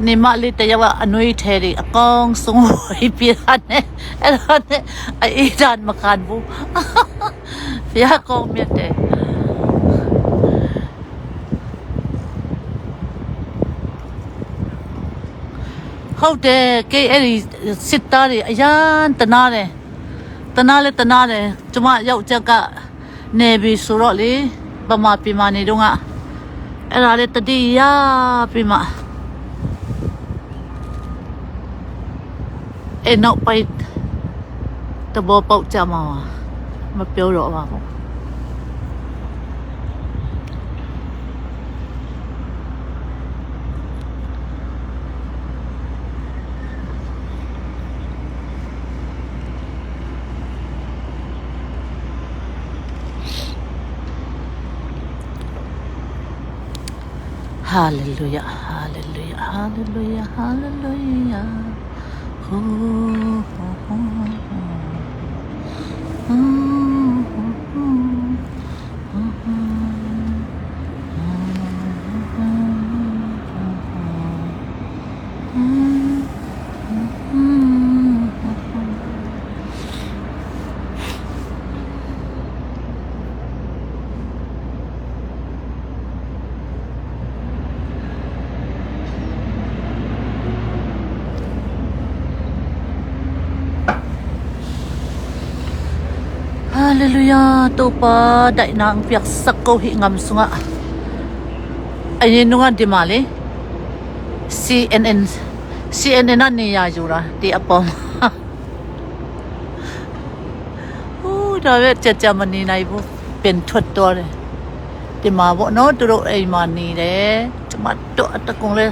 နေမလေးတယောက်ကအနှွေးထဲတွေအကောင်ဆုံးဝေးပြတယ်အဲ့ဒါနဲ့အေးဒန်မခံဘူးဖျားကောင်းမြတ်တယ်ဟုတ်တယ်ကေအဲ့ဒီစစ်သားတွေအရန်တနာတယ်တနာလဲတနာတယ်ကျမယောက်ျားကနေပြီဆိုတော့လေပမာပြမာနေတော့ကအဲ့ဒါလေတတိယပြမာအဲ့နောက်ပိုက်တဘောပေါက်ကြမှာပါမပြောတော့ပါဘူး ဟာလေလုယာဟာလေလုယာဟာလေလုယာဟာလေလုယာဟိုးဟိုးဟိုးဟိုးဟိုးဟိုး ဟာလေလုယာတိုပါဒိုင်နန်းပြက်စကိုဟိငမ်ဆုငါအရင်တော့ဒီမှာလေ CNN CNN ကနေရယူတာဒီအပေါ်မှာဟိုးဒါပဲကြကြမနေနိုင်ဘူးပြင်ထွက်တော့တယ်ဒီမှာပေါ့နော်သူတို့အိမ်မှာနေတယ်ကျမတို့အတကုံလဲ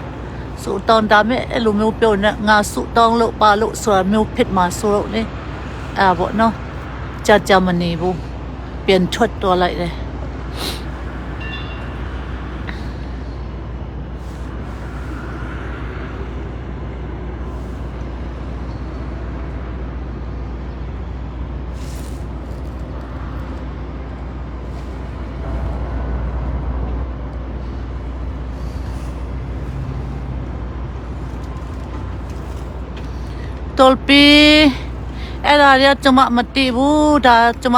စူတောင်းဒါမဲ့အဲ့လိုမျိုးပြောနေငါစူတောင်းလို့ပါလို့ဆိုတာမျိုးဖြစ်မှာဆိုတော့လေအဲ့ပေါ့နော်ကြကြမနေဘူးပြင်ထွက်တော့လိုက်တယ် တော်ပြီအဲ့ဒါရကျမမတည်ဘူးဒါကျမ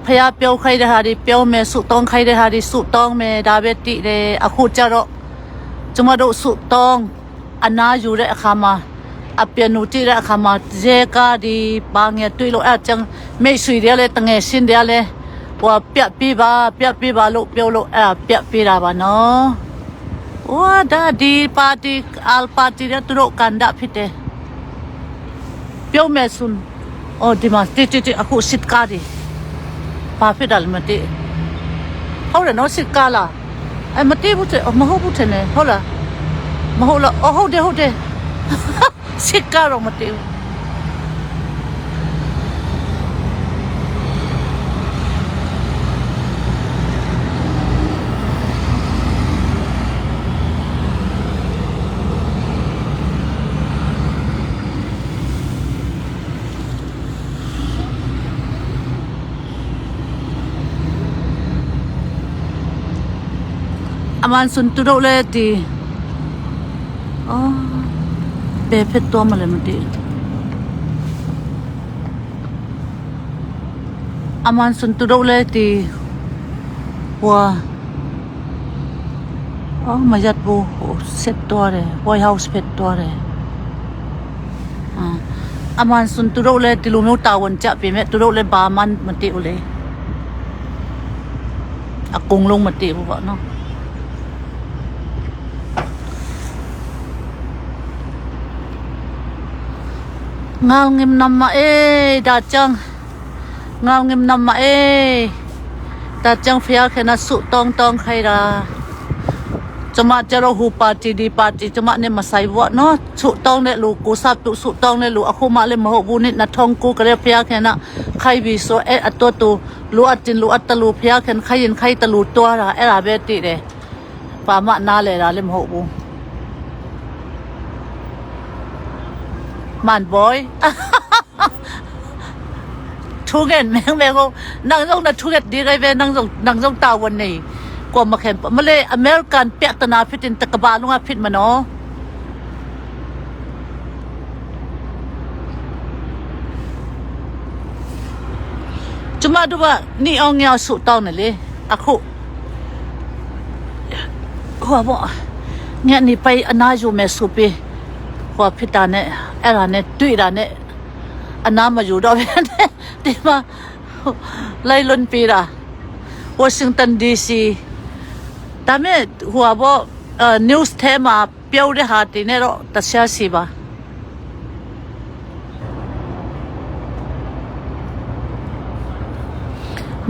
ဖះပြောခိုင်းတဲ့ဟာတွေပြောမယ်ဆုတောင်းခိုင်းတဲ့ဟာတွေဆုတောင်းမယ်ဒါပဲတည်တယ်အခုကျတော့ကျမတို့ဆုတောင်းအနာယူတဲ့အခါမှာအပြန်နူကြည့်တဲ့အခါမှာဇေကာဒီပါငယ်တွေ့လို့အဲ့ကြောင့်မိတ်ဆွေတွေလည်းတငယ်ရှင်တွေလည်းဟိုပြတ်ပြပါပြတ်ပြပါလို့ပြောလို့အဲ့ဒါပြတ်ပြတာပါနော်။ Wa da di party al party da turo kan da phite. Pyo me sun. Oh di ma ti ti ti aku sit ka di. Pa phi dal ma ti. Hau le no sit ka la. Ai ma ti bu te ma ho bu te ne. Ho la. Ma ho la. Oh ho de ho de. Sit ka ro ma ti. Aman sun tu do le ti. Oh, be phet to ma le ma ti. Aman sun tu do le ti. Wa. Oh, ma yat bu set to re. White House phet to re. Aman sun tu do le ti lu meu ta wan cha pi me tu do le ba man ma ti u le. A kung lung ma ti bu ba no. Ngau ngim nam ma e da chang ngau ngim nam ma e da chang phia khena su tong tong khai ra chama charo hu party di party chama ne masai wa no su tong ne lu ku sap tu su tong ne lu akhu ma le ma ho bu ni na thong ku kare phia khena khai bi so e ato tu lu atin lu atalu phia khen khai in khai talu to ra e ra be ti re pa ma na le ra le ma ho bu Man boy thu ngen meng meng o nang zong na thu get di gai ve nang zong nang zong ta wan nei ko ma khem ma le American pek ta na fit in ta ka ba lunga fit ma no chuma du ba ni ong ngiao su taw na le akhu ဟိုဘောငါနေပိုင်အနာယူမဲ့ဆိုပြီးဟိုဖြစ်တာနဲ့အဲ့ဒါနဲ့တွေ့တာနဲ့အနာမယူတော့ဘဲနဲ့ဒီမှာလိုက်လွန်ပြတာဝါရှင်တန် DC ဒါမဲ့ဟိုဘော news ထဲမှာပြောတဲ့ဟာတင်နဲ့တော့တခြားစီပါ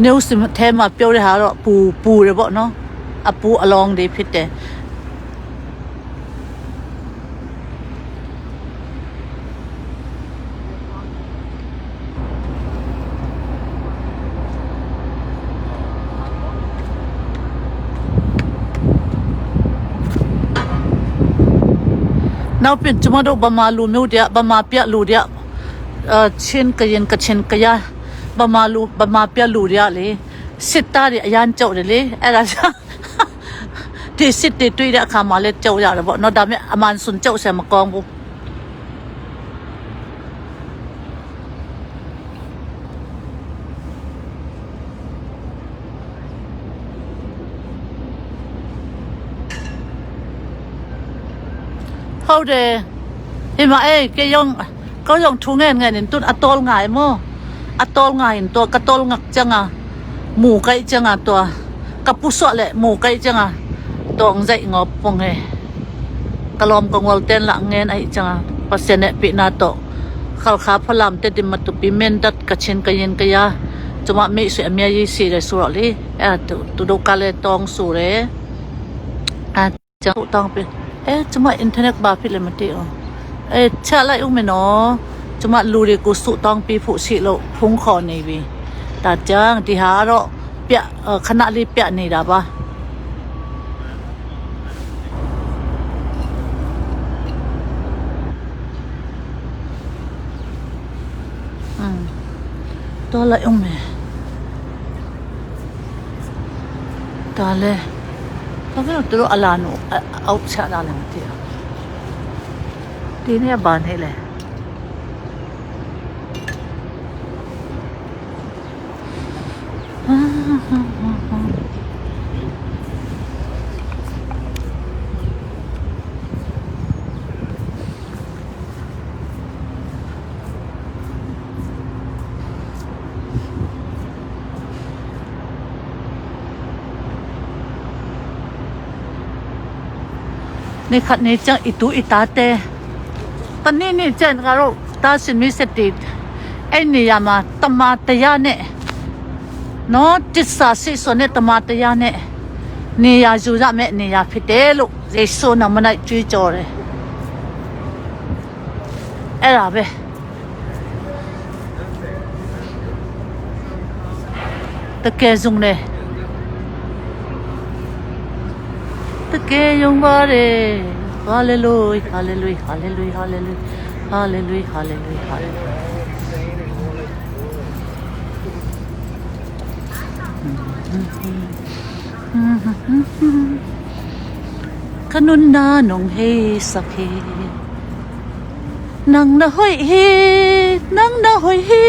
news ထဲမှာပြောတဲ့ဟာတော့ပူပူတယ်ပေါ့နော်အပူအလောင်းတွေဖြစ်တယ်နောက်ပြင်ကျမတို့ဗမာလူမျိုးတွေဗမာပြလူတွေအချင်းကရင်ကချင်းကရဗမာလူဗမာပြလူတွေလေစစ်သားတွေအရန်ကြောက်တယ်လေအဲ့ဒါကြောင့်ဒီစစ်တွေတွေ့တဲ့အခါမှာလည်းကြောက်ရတယ်ပေါ့နော်ဒါပေမဲ့အမှန်စွန်ကြောက်စရာမကောင်းဘူးဟုတ်တယ်ဒီမှာအေးကေယုံကောယုံထုံငဲ့ငဲ့နေတွအတော်ငိုင်မောအတော်ငိုင်တော့ကတော်ငက်ချငါမူကိုင်ချငါတော့ကပုဆော့လေမူကိုင်ချငါตองใจงอปงเฮกะลอมกงวลเตนละเงนไอจังปะเสเนปินาโตขัลขาพลามเตติมาตุปิเมนดัดกะเชนกะเยนกะยาจมะเมสุเมียยีสีเรสุรลีเอตุตุดกะเลตองสุเรอาจังตองไปเอ๊ะจมะอินเทอร์เน็ตบาฟิเลมติอเอ๊ะชะไลอุเมโนจมะลูเรกุสุตองปีผุสิโลพุงคอเนวีตาจังติหาโรเปียขณะลีเปียนี่ดาบะ တော်လိုက်အောင်မယ်ဒါလဲဘာဖြစ်လို့တို့အလာနိုအောက်ချလာလဲမသိဘူးဒီနေ့ဘာနေလဲ Nikhat ni cang i tu i ta te. Tani ni chen ka ro ta sin mi se ti ei ni ya ma tama te ya ne no titsa si so ne tama te ya ne ni ya ju ya me ni ya phi te lu Jesu na manai chui cho re အဲ့ဒါပဲတကယ်ဆုံးလေတကယ်ယုံပါတယ်ဟာလေလုယာဟာလေလုယာဟာလေလုယာဟာလေလုယာဟာလေလုယာဟာလေလုယာဟာလေလုယာ ကနုနာနုံဟေစခေနงna hoi hi nang na hoi hi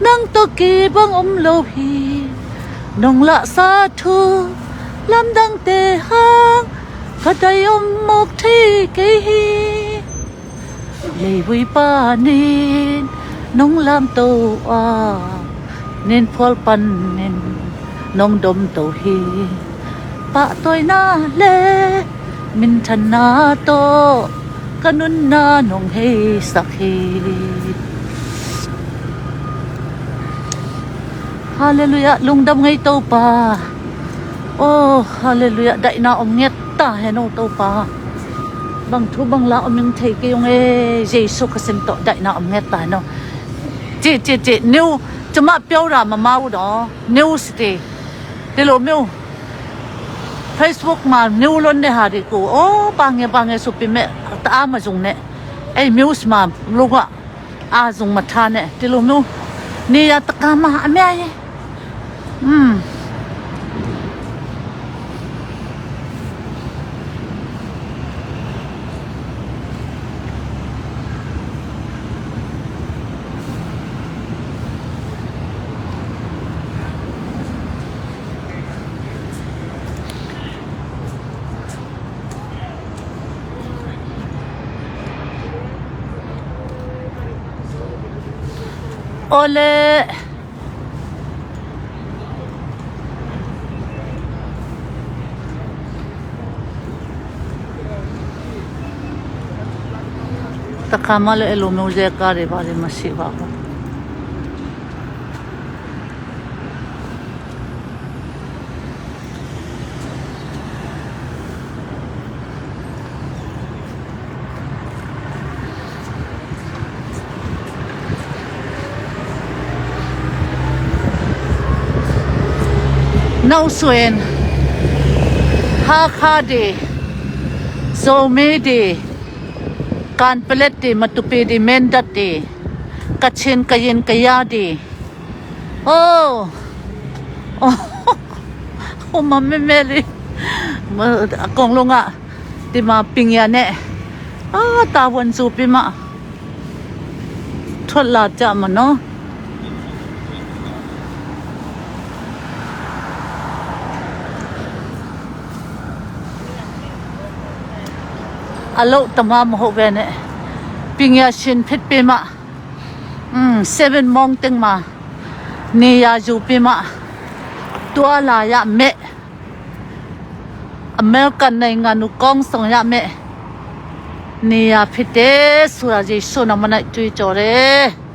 nang to ki bang om lo hi nong la sa thu lam dang te hang ka dai om mok thi ke hi လေဝိပါนินนงลามโตอานินพอลปันนินนงดมโตฮีปะตอยนาเลมินทนาโตกนุนนานงเฮสักเฮฮาเลลูยาลุงดำไงโตปาโอ้ฮาเลลูยาได้นาอมเงียตตาเฮโนโตปา bang thu bang la oming thei ke yong e Jesu kha sim to dai na om nge ta no ကြည့်ကြည့်ကြည့် new ကျမပြောတာမမဘူးတော့ new city ဒီလိုမျိုး Facebook မှာ new လွန်တဲ့ဟာတွေကိုအော်ပါငယ်ပါငယ်ဆိုပေမဲ့တအားမစုံနဲ့အဲ့ news မှာလို့ကအာစုံမထားနဲ့ဒီလိုမျိုးနေရတကမအမြဲอืม ole တခါမှလည်းအဲ့လိုမျိုးရဲကားတွေဘာတွေမရှိပါဘူးနောက်ဆိုရင်ဟာခါဒီဇိုမေဒီကန်ပလက်ဒီမတူပီဒီမန်ဒတ်ဒီကချင်ကရင်ကယာဒီအိုးဟိုမမေမေလေးအကောင်လုံးကဒီမှာပင်ရနဲ့အာတာဝန်စုပြမထွက်လာကြမနော်အလုတ်တမမဟုတ်ပဲနဲ့ပညာရှင်ဖြစ်ပြမอืม7မောင်တင်မှာနေရာယူပြမတွာလာရမဲ့အမေရိကန်နိုင်ငံကိုကောင်းဆောင်ရမဲ့နေရာဖြစ်တယ်ဆိုတာယေရှုနာမ၌ကြွေးကြော်တယ်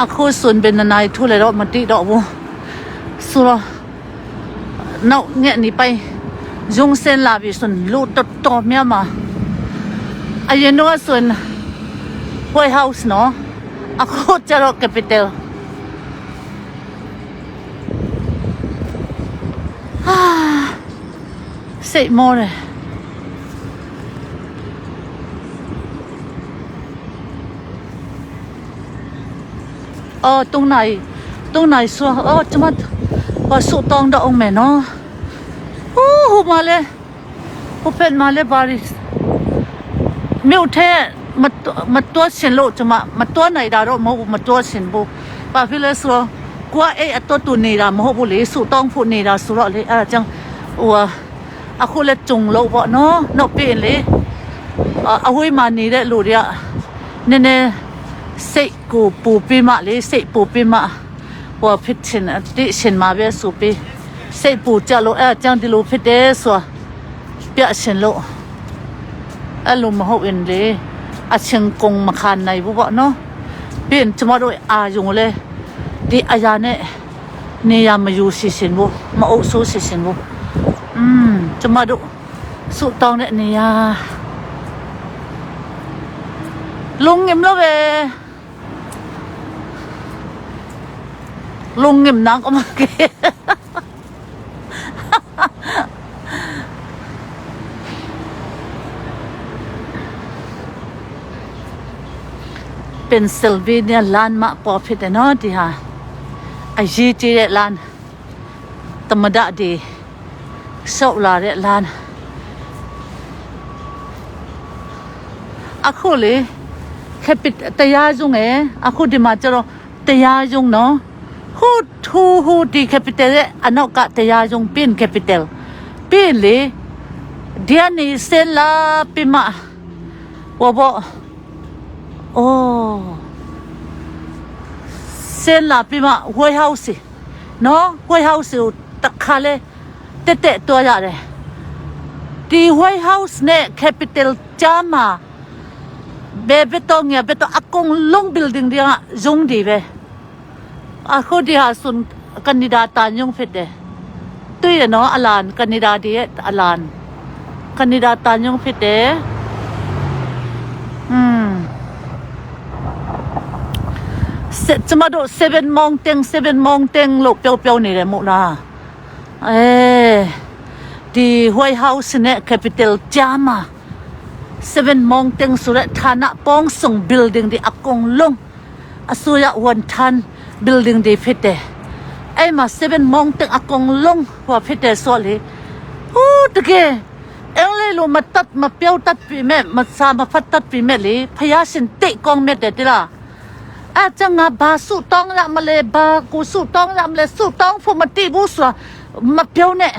အခုစွန်ဘယ်နိုင်ထူလေတော့မတိတော့ဘူးဆိုတော့နောက်ငက်နေပိုင်ဇုံစင်လာပြီစွန်လူတော်တော်များမှာအရင်တော့စွန် White House နော်အခုကျတော့ Capital ဟာစိတ်မောတယ်အော်တုံးနိုင်တုံးနိုင်ဆိုအော်ကျမဘာဆူတောင်းတော့အောင်မယ်နော်ဟိုးဟိုမလဲဟိုဖက်မလဲဘာရီမြို့ထဲမမတော်ရှင်လို့ကျမမတော်နိုင်တာတော့မဟုတ်ဘူးမတော်ရှင်ဘူးဘာဖြစ်လဲဆိုတော့ကိုကအဲ့အတော်တူနေတာမဟုတ်ဘူးလေဆူတောင်းဖို့နေတာဆိုတော့လေအဲ့ဒါကြောင့်ဟိုအခုလက်ကြုံလို့ပေါ့နော်နောက်ပြင်လေ အဝေးမှာနေတဲ့လူတွေကနည်းနည်းစိတ်ကိုပူပြီးမှလေစိတ်ပူပြီးမှဟိုဖြစ်ချင်တိရှင်မှာပဲဆိုပြီးစိတ်ပူကြလို့အဲအကြောင်းဒီလိုဖြစ်တယ်ဆိုတာပြရှင်လို့အဲ့လိုမဟုတ်ရင်လေအချင်းကုန်မခံနိုင်ဘူးပေါ့နော်ပြီးရင်ကျမတို့အာယုံလေဒီအရာနဲ့နေရာမယူစီရှင်ဘူးမအုပ်ဆိုးစီရှင်ဘူးอืมကျမတို့ဆုတောင်းတဲ့နေရာ လုံငင်လို့ပဲလုံငင်နာကမကေပင်ဆယ်ဗေးနီးယားလန်မပေါ်ဖြစ်တယ်နော်ဒီဟာအရေးကြီးတဲ့လန်တမဒဒီဆောက်လာတဲ့လန်အခုလေ ခက်ပစ်တရားရုံးယ်အခုဒီမှာကျတော့တရားရုံးနော်ဟိုထူဟိုဒီ capital ရဲ့အနောက်ကတရားရုံးပင် capital ပင်လေဒီအနေစလာပြမဝဘောအိုးစလာပြမ White House နော် White House ကိုတခါလဲတက်တက်တွားရတယ်ဒီ White House နဲ့ capital ကြားမှာ ဘယ်ဘက်တော့ငါဘက်တော့အကုန်လုံး building တွေကဇုံတွေပဲအခုဒီဟာစွန်ကနေဒါတန်ယုံဖြစ်တယ်တွေ့ရနော်အလန်ကနေဒါတည်းအလန်ကနေဒါတန်ယုံဖြစ်တယ်อืมကျမတို့7 mountain 7 mountain လို့ပြောပြောနေတယ်မို့လားအဲဒီ White House နဲ့ Capital ကြားမှာ Seven Mountain ဆိုတဲ့ဌာနပေါင်းစုံ building တွေအကုန်လုံးအစိုးရဝန်ထမ်း building တွေဖြစ်တယ်။အဲ့မှာ Seven Mountain အကုန်လုံးဟိုဖြစ်တယ်ဆိုလေဟိုးတကယ်အင်္ဂလိပ်လိုမတတ်မပြောတတ်ပြီမဲ့မစာမဖတ်တတ်ပြီမဲ့လေဖယားရှင်တိတ်ကောင်းမြတ်တယ်တိလားအချငါဘာစုတောင်းရမလဲဘာကိုစုတောင်းရမလဲစုတောင်းဖို့မတိဘူးဆိုတာမပြောနဲ့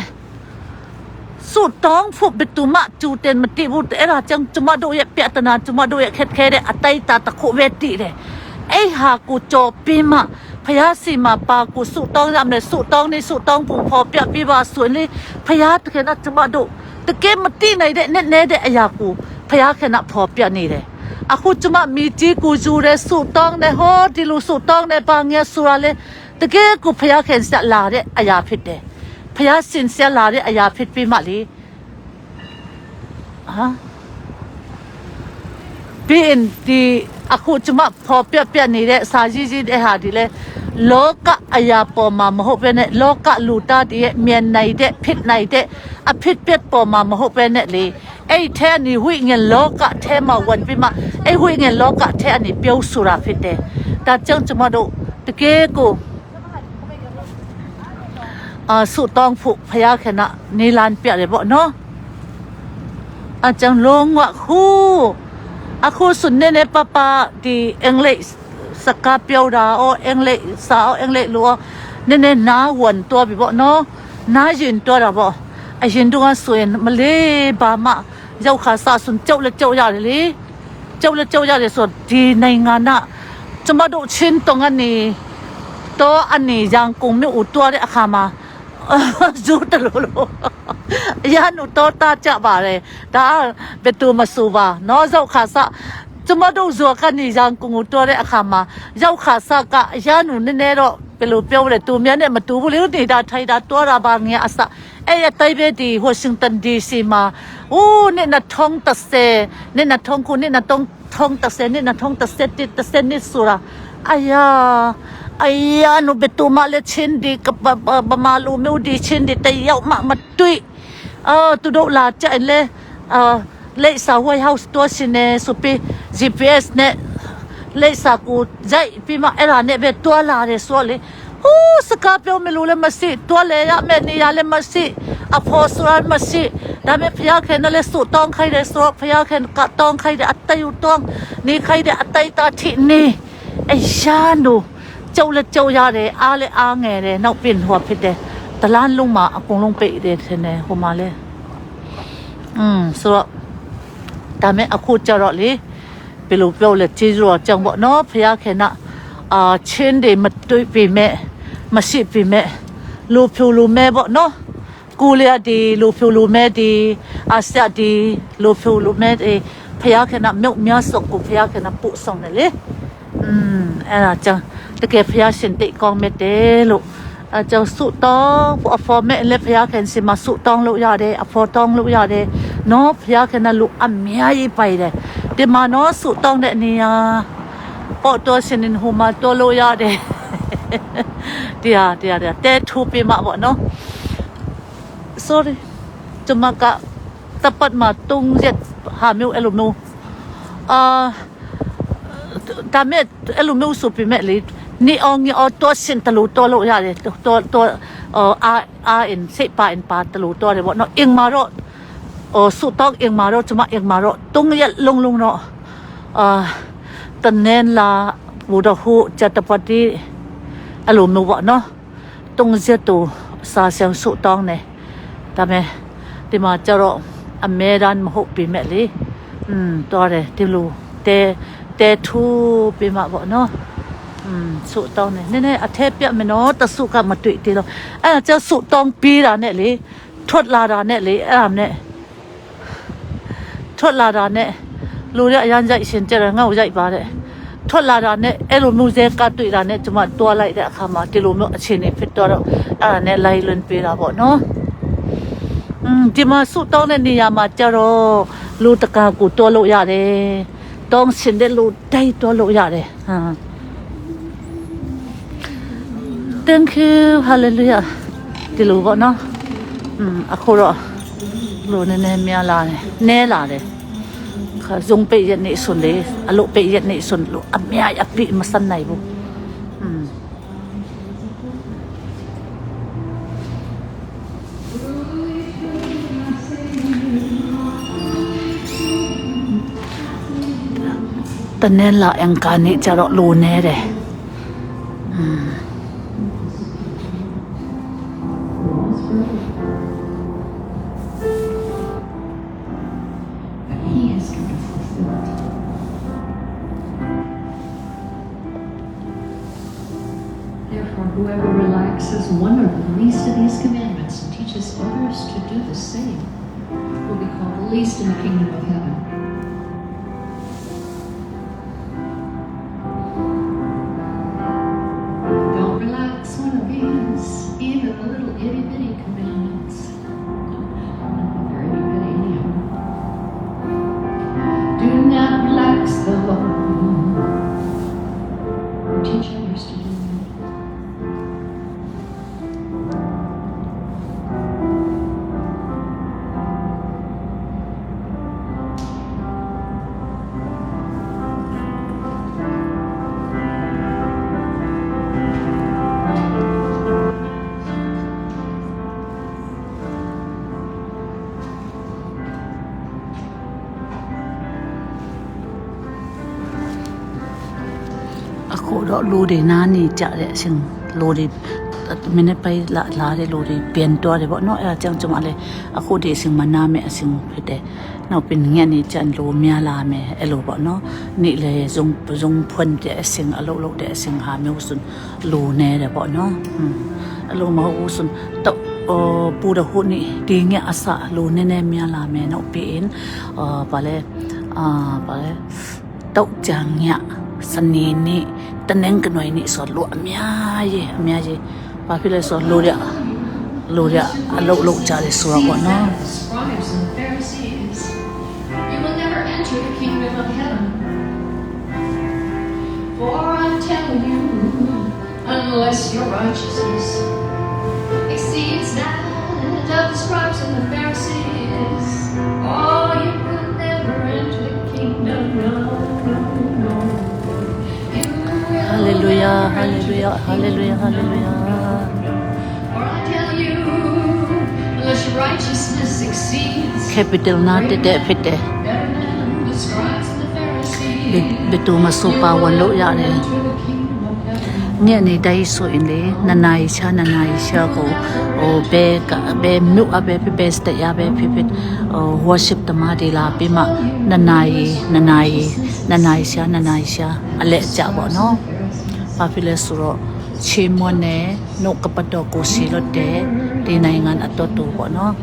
ဆုတောင်းဖို့ဘယ်သူမှကြိုတင်မသိဘူးအဲ့ဒါကြောင့်ကျမတို့ရဲ့ပြဿနာကျမတို့ရဲ့ခက်ခဲတဲ့အတိုက်တာတစ်ခုပဲတည်တယ်အဲ့ဟာကိုကြော်ပြီးမှဖယားစီမှာပါကိုဆုတောင်းရမယ်ဆုတောင်းနေဆုတောင်းဖို့ဖော်ပြပြပါဆိုရင်လေဖယားတကယ်တော့ကျမတို့တကယ်မသိနိုင်တဲ့နဲ့နဲ့တဲ့အရာကိုဖယားခင်ကဖော်ပြနေတယ်အခုကျမမိကြီးကိုယူရဲဆုတောင်းနေဟောဒီလိုဆုတောင်းနေပါငယ်ဆိုရလေတကယ်ကိုဖယားခင်ဆက်လာတဲ့အရာဖြစ်တယ် ဖယားစင်ဆက်လာတဲ့အရာဖြစ်ပြီးမှလေဟာပြီးရင်ဒီအခုကျမဖော်ပြပြနေတဲ့စာကြီးကြီးတဲ့ဟာဒီလေလောကအရာပေါ်မှာမဟုတ်ပဲနဲ့လောကလူသားတွေရဲ့မြန်နိုင်တဲ့ဖြစ်နိုင်တဲ့အဖြစ်ပြက်ပေါ်မှာမဟုတ်ပဲနဲ့လေအဲ့ထဲနေဝိညာဉ်လောကထဲမှာဝင်ပြီးမှအဲ့ဝိညာဉ်လောကထဲအနေပြုံးဆိုတာဖြစ်တယ်ဒါကြောင့်ကျမတို့တကယ်ကို အာဆုတောင်းဖို့ဖယားခဏနေလန်ပြတယ်ပေါ့နော်အကြောင်းလုံးဝခုအခုစွနေနေပပဒီအင်္ဂလိပ်စကားပြောတာအော်အင်္ဂလိပ်စာအော်အင်္ဂလိပ်လိုနည်းနည်းနားဝန်တော့ပြီပေါ့နော်နားရင်တော့တာပေါ့အရင်တော့ဆိုရင်မလေးဘာမှရောက်ခါစစွန်ကြောက်လက်ကြောက်ရတယ်လေကြောက်လက်ကြောက်ရတယ်ဆိုဒီနိုင်ငံကကျမတို့ချင်းတုံကနေ တော့အနေရန်ကုန်မြို့ကိုတွားတဲ့အခါမှာဇူတလို့လို့ရနုတော့တာကြပါတယ်ဒါဘယ်သူမဆိုပါနော်ရောက်ခါစကျမတို့ဇောကနေရန်ကုန်ကိုတွားတဲ့အခါမှာရောက်ခါစကရနုနည်းနည်းတော့ဘယ်လိုပြောလဲသူများနဲ့မတူဘူးလေနေတာထိုင်တာတွားတာပါငယ်အစအဲ့ရတိုက်ပဲဒီဝါရှင်တန် DC မှာအိုးနဲ့နထုံးတဆဲနဲ့နထုံးခုနဲ့နထုံးထုံးတဆဲနဲ့နထုံးတဆဲတဆဲနဲ့ဆိုတာအာယာ အယာနုဘတူမလက်ချင်းဒီကပပမာလူမျိုးဒီချင်းဒီတယောက်မှမတွေ့အော်သူတို့လာကြလေအာလေစာ White House တော့ရှင်နေဆိုပြီး GPS နဲ့လေစာကိုကြိုက်ပြီးမှအဲ့ဒါနဲ့ပဲတွာလာတယ်ဆိုလေဟိုးစကားပြောမလို့လည်းမရှိတွာလဲရမယ်နေရလည်းမရှိအဖော်ဆိုရမရှိဒါပေမဲ့ဖျားခင်လည်းစတောင်းခိုင်းတယ်ဆိုတော့ဖျားခင်ကတောင်းခိုင်းတယ်အတိုင်တောင်းနေခိုင်းတယ်အတိုင်တာထိနေအရှာနို ကျုပ်လည်းကျုပ်ရတယ်အားလည်းအားငယ်တယ်နောက်ပြင်ဟိုဖြစ်တယ်တလားလုံးမှာအကုန်လုံးပိတ်တယ်ထင်တယ်ဟိုမှာလဲอืมဆိုတော့ ဒါမဲ့အခုကြတော့လေဘယ်လိုပြောလဲကျေးဇူးတော်ကြောင့်ပေါ့နော်ဖခင်ခင်ကအာချင်းတွေမတွေ့ပေမဲ့မရှိပေမဲ့လူဖြူလူမဲပေါ့နော်ကိုလျာဒီလူဖြူလူမဲဒီအာရှဒီလူဖြူလူမဲဒီဖခင်ကမြုပ်မြတ်စုပ်ကိုဖခင်ကပို့ဆောင်တယ်လေ อืมအဲ့ဒါကြောင့်တကယ်ဖျားရှင်တိတ်ကောင်းမြတ်တယ်လို့အဲကြောင့်ဆုတောင်းဖို့အဖော်မဲ့လည်းဖျားခင်စင်မှာဆုတောင်းလို့ရတယ်အဖော်တောင်းလို့ရတယ်နော်ဖျားခင်ကလူအများကြီးပိုင်တယ်ဒီမှာနော်ဆုတောင်းတဲ့နေရာပေါ့တော်ရှင်နေဟိုမှာတော်လို့ရတယ်တရားတရားတရားတဲထူပြမှာပေါ့နော် sorry ကျမကတပတ်မှာ၃ရက်ဟာမျိုးအဲ့လိုမျိုးအာ ဒါမဲ့အဲ့လိုမျိုးဆိုပေမဲ့လေနေအောင်ငေါတော့စင်တလို့တော့လို့ရတယ်တော့တော့အာအာအင်စိပါအင်ပါတလို့တော့တယ်ပေါ့နော်အင်မာတော့အော်ဆူတော့အင်မာတော့ကျမအင်မာတော့တုံးရက်လုံးလုံးတော့အာတနင်လာဘူဒဟုจตပတိအဲ့လိုမျိုးပေါ့နော်တုံးရက်တူစာဆန်ဆူတောင်းနေဒါမဲ့ဒီမှာကျတော့အမေရန်မဟုတ်ပေမဲ့လေอืมတော်တယ်ဒီလိုတဲတဲထူပြီးမှပေါ့နော်อืมဆုတောင်းနေနည်းနည်းအထက်ပြတ်မနော်တဆုကမတွေ့သေးတော့အဲ့ဒါကျဆုတောင်းပြီးတာနဲ့လေထွက်လာတာနဲ့လေအဲ့ဒါနဲ့ထွက်လာတာနဲ့လူရအရန်ကြိုက်ရှင်ကြတယ်ငါ့ကိုရိုက်ပါတယ်ထွက်လာတာနဲ့အဲ့လိုမျိုးစဲကတွေ့တာနဲ့ကျမတွားလိုက်တဲ့အခါမှာဒီလိုမျိုးအခြေအနေဖြစ်တော့အဲ့ဒါနဲ့လိုက်လွန်ပေးတာပေါ့နော် อืมဒီမှာဆုတောင်းတဲ့နေရာမှာကြတော့လူတကာကိုတွားလို့ရတယ်တောင်းရှင်တဲ့လူတိုက်တွားလို့ရတယ်ဟာ Thank you hallelujah ဒီလိုပေါ့နော်อืมအခုတော့လူနည်းနည်းများလာတယ်နဲလာတယ်ခါဇုံပိတ်ရက်နေစွန်လေအလုပိတ်ရက်နေစွန်လို့အမြအပိမစနိုင်ဘူးอืม တနေ့လာအင်ကာနေကြတော့လိုနေတယ် But he has come to fulfill it. Therefore, whoever relaxes one of the least of these commandments and teaches others to do the same will be called the least in the kingdom of heaven. Don't relax one of these, even the little itty bitty commandments. Don't think they're itty bitty, any of them. Do not relax the law. Or teach others to do it. အခုတော့လူတွေနားနေကြတဲ့အရှင်လူတွေမင်းပဲလာလာတဲ့လူတွေပြန်တော့တယ်ပေါ့နော်အဲအကြောင်းကျွန်မလည်းအခုဒီအရှင်မနာမဲ့အရှင်ဖြစ်တယ်နောက်ပြင်ညနေကျန်လူများလာမယ်အဲ့လိုပေါ့နော်နေ့လေဇုံဇုံဖွင့်တဲ့အရှင်အလုပ်လုပ်တဲ့အရှင်ဟာမျိုးစွန်လူနေတယ်ပေါ့နော်ဟွန်းအဲ့လိုမဟုတ်ဘူးစွန်တော့အော်ပူရဟုနေဒီငါအစလူနည်းနည်းများလာမယ်နောက်ပြီးရင်အာဗာလဲအာဗာလဲ တောက်ကြညစနေနေ့တနင်္ဂနွေနေ့ဆိုလို့အများကြီးအများကြီးဘာဖြစ်လဲဆိုလို့ရလို့ရအလုတ်လုတ်ကြတယ်ဆိုတော့ပေါ့ See နော် that, the scribes and the Pharisees, you will never enter the kingdom of heaven. For I tell you, unless your righteousness exceeds that of the scribes and the Pharisees, oh, you will never enter the kingdom. No, no, no. You will Hallelujah, never enter the hallelujah, hallelujah, kingdom. hallelujah. No, no, no. For I tell you, unless your righteousness exceeds Capital နာတက်တဲ့ဖြစ်တယ် better than the scribes and the Pharisees, ဘယ်သူမဆို you ပါ will ဝင်လို့ရ never တယ် enter the kingdom of heaven. Nge ni dai so in le na nai cha na nai sha ko o be ka be mu a be be state ya be phi phi worship tama de la pi ma na nai na nai na nai sha na nai sha ale cha bo no ဘာဖြစ်လဲဆိုတော့ချေမွန်းနဲ့နှုတ်ကပတ်တော်ကိုစီလွတ်တဲ့ဒီနိုင်ငံအတော်တူပေါ့နော်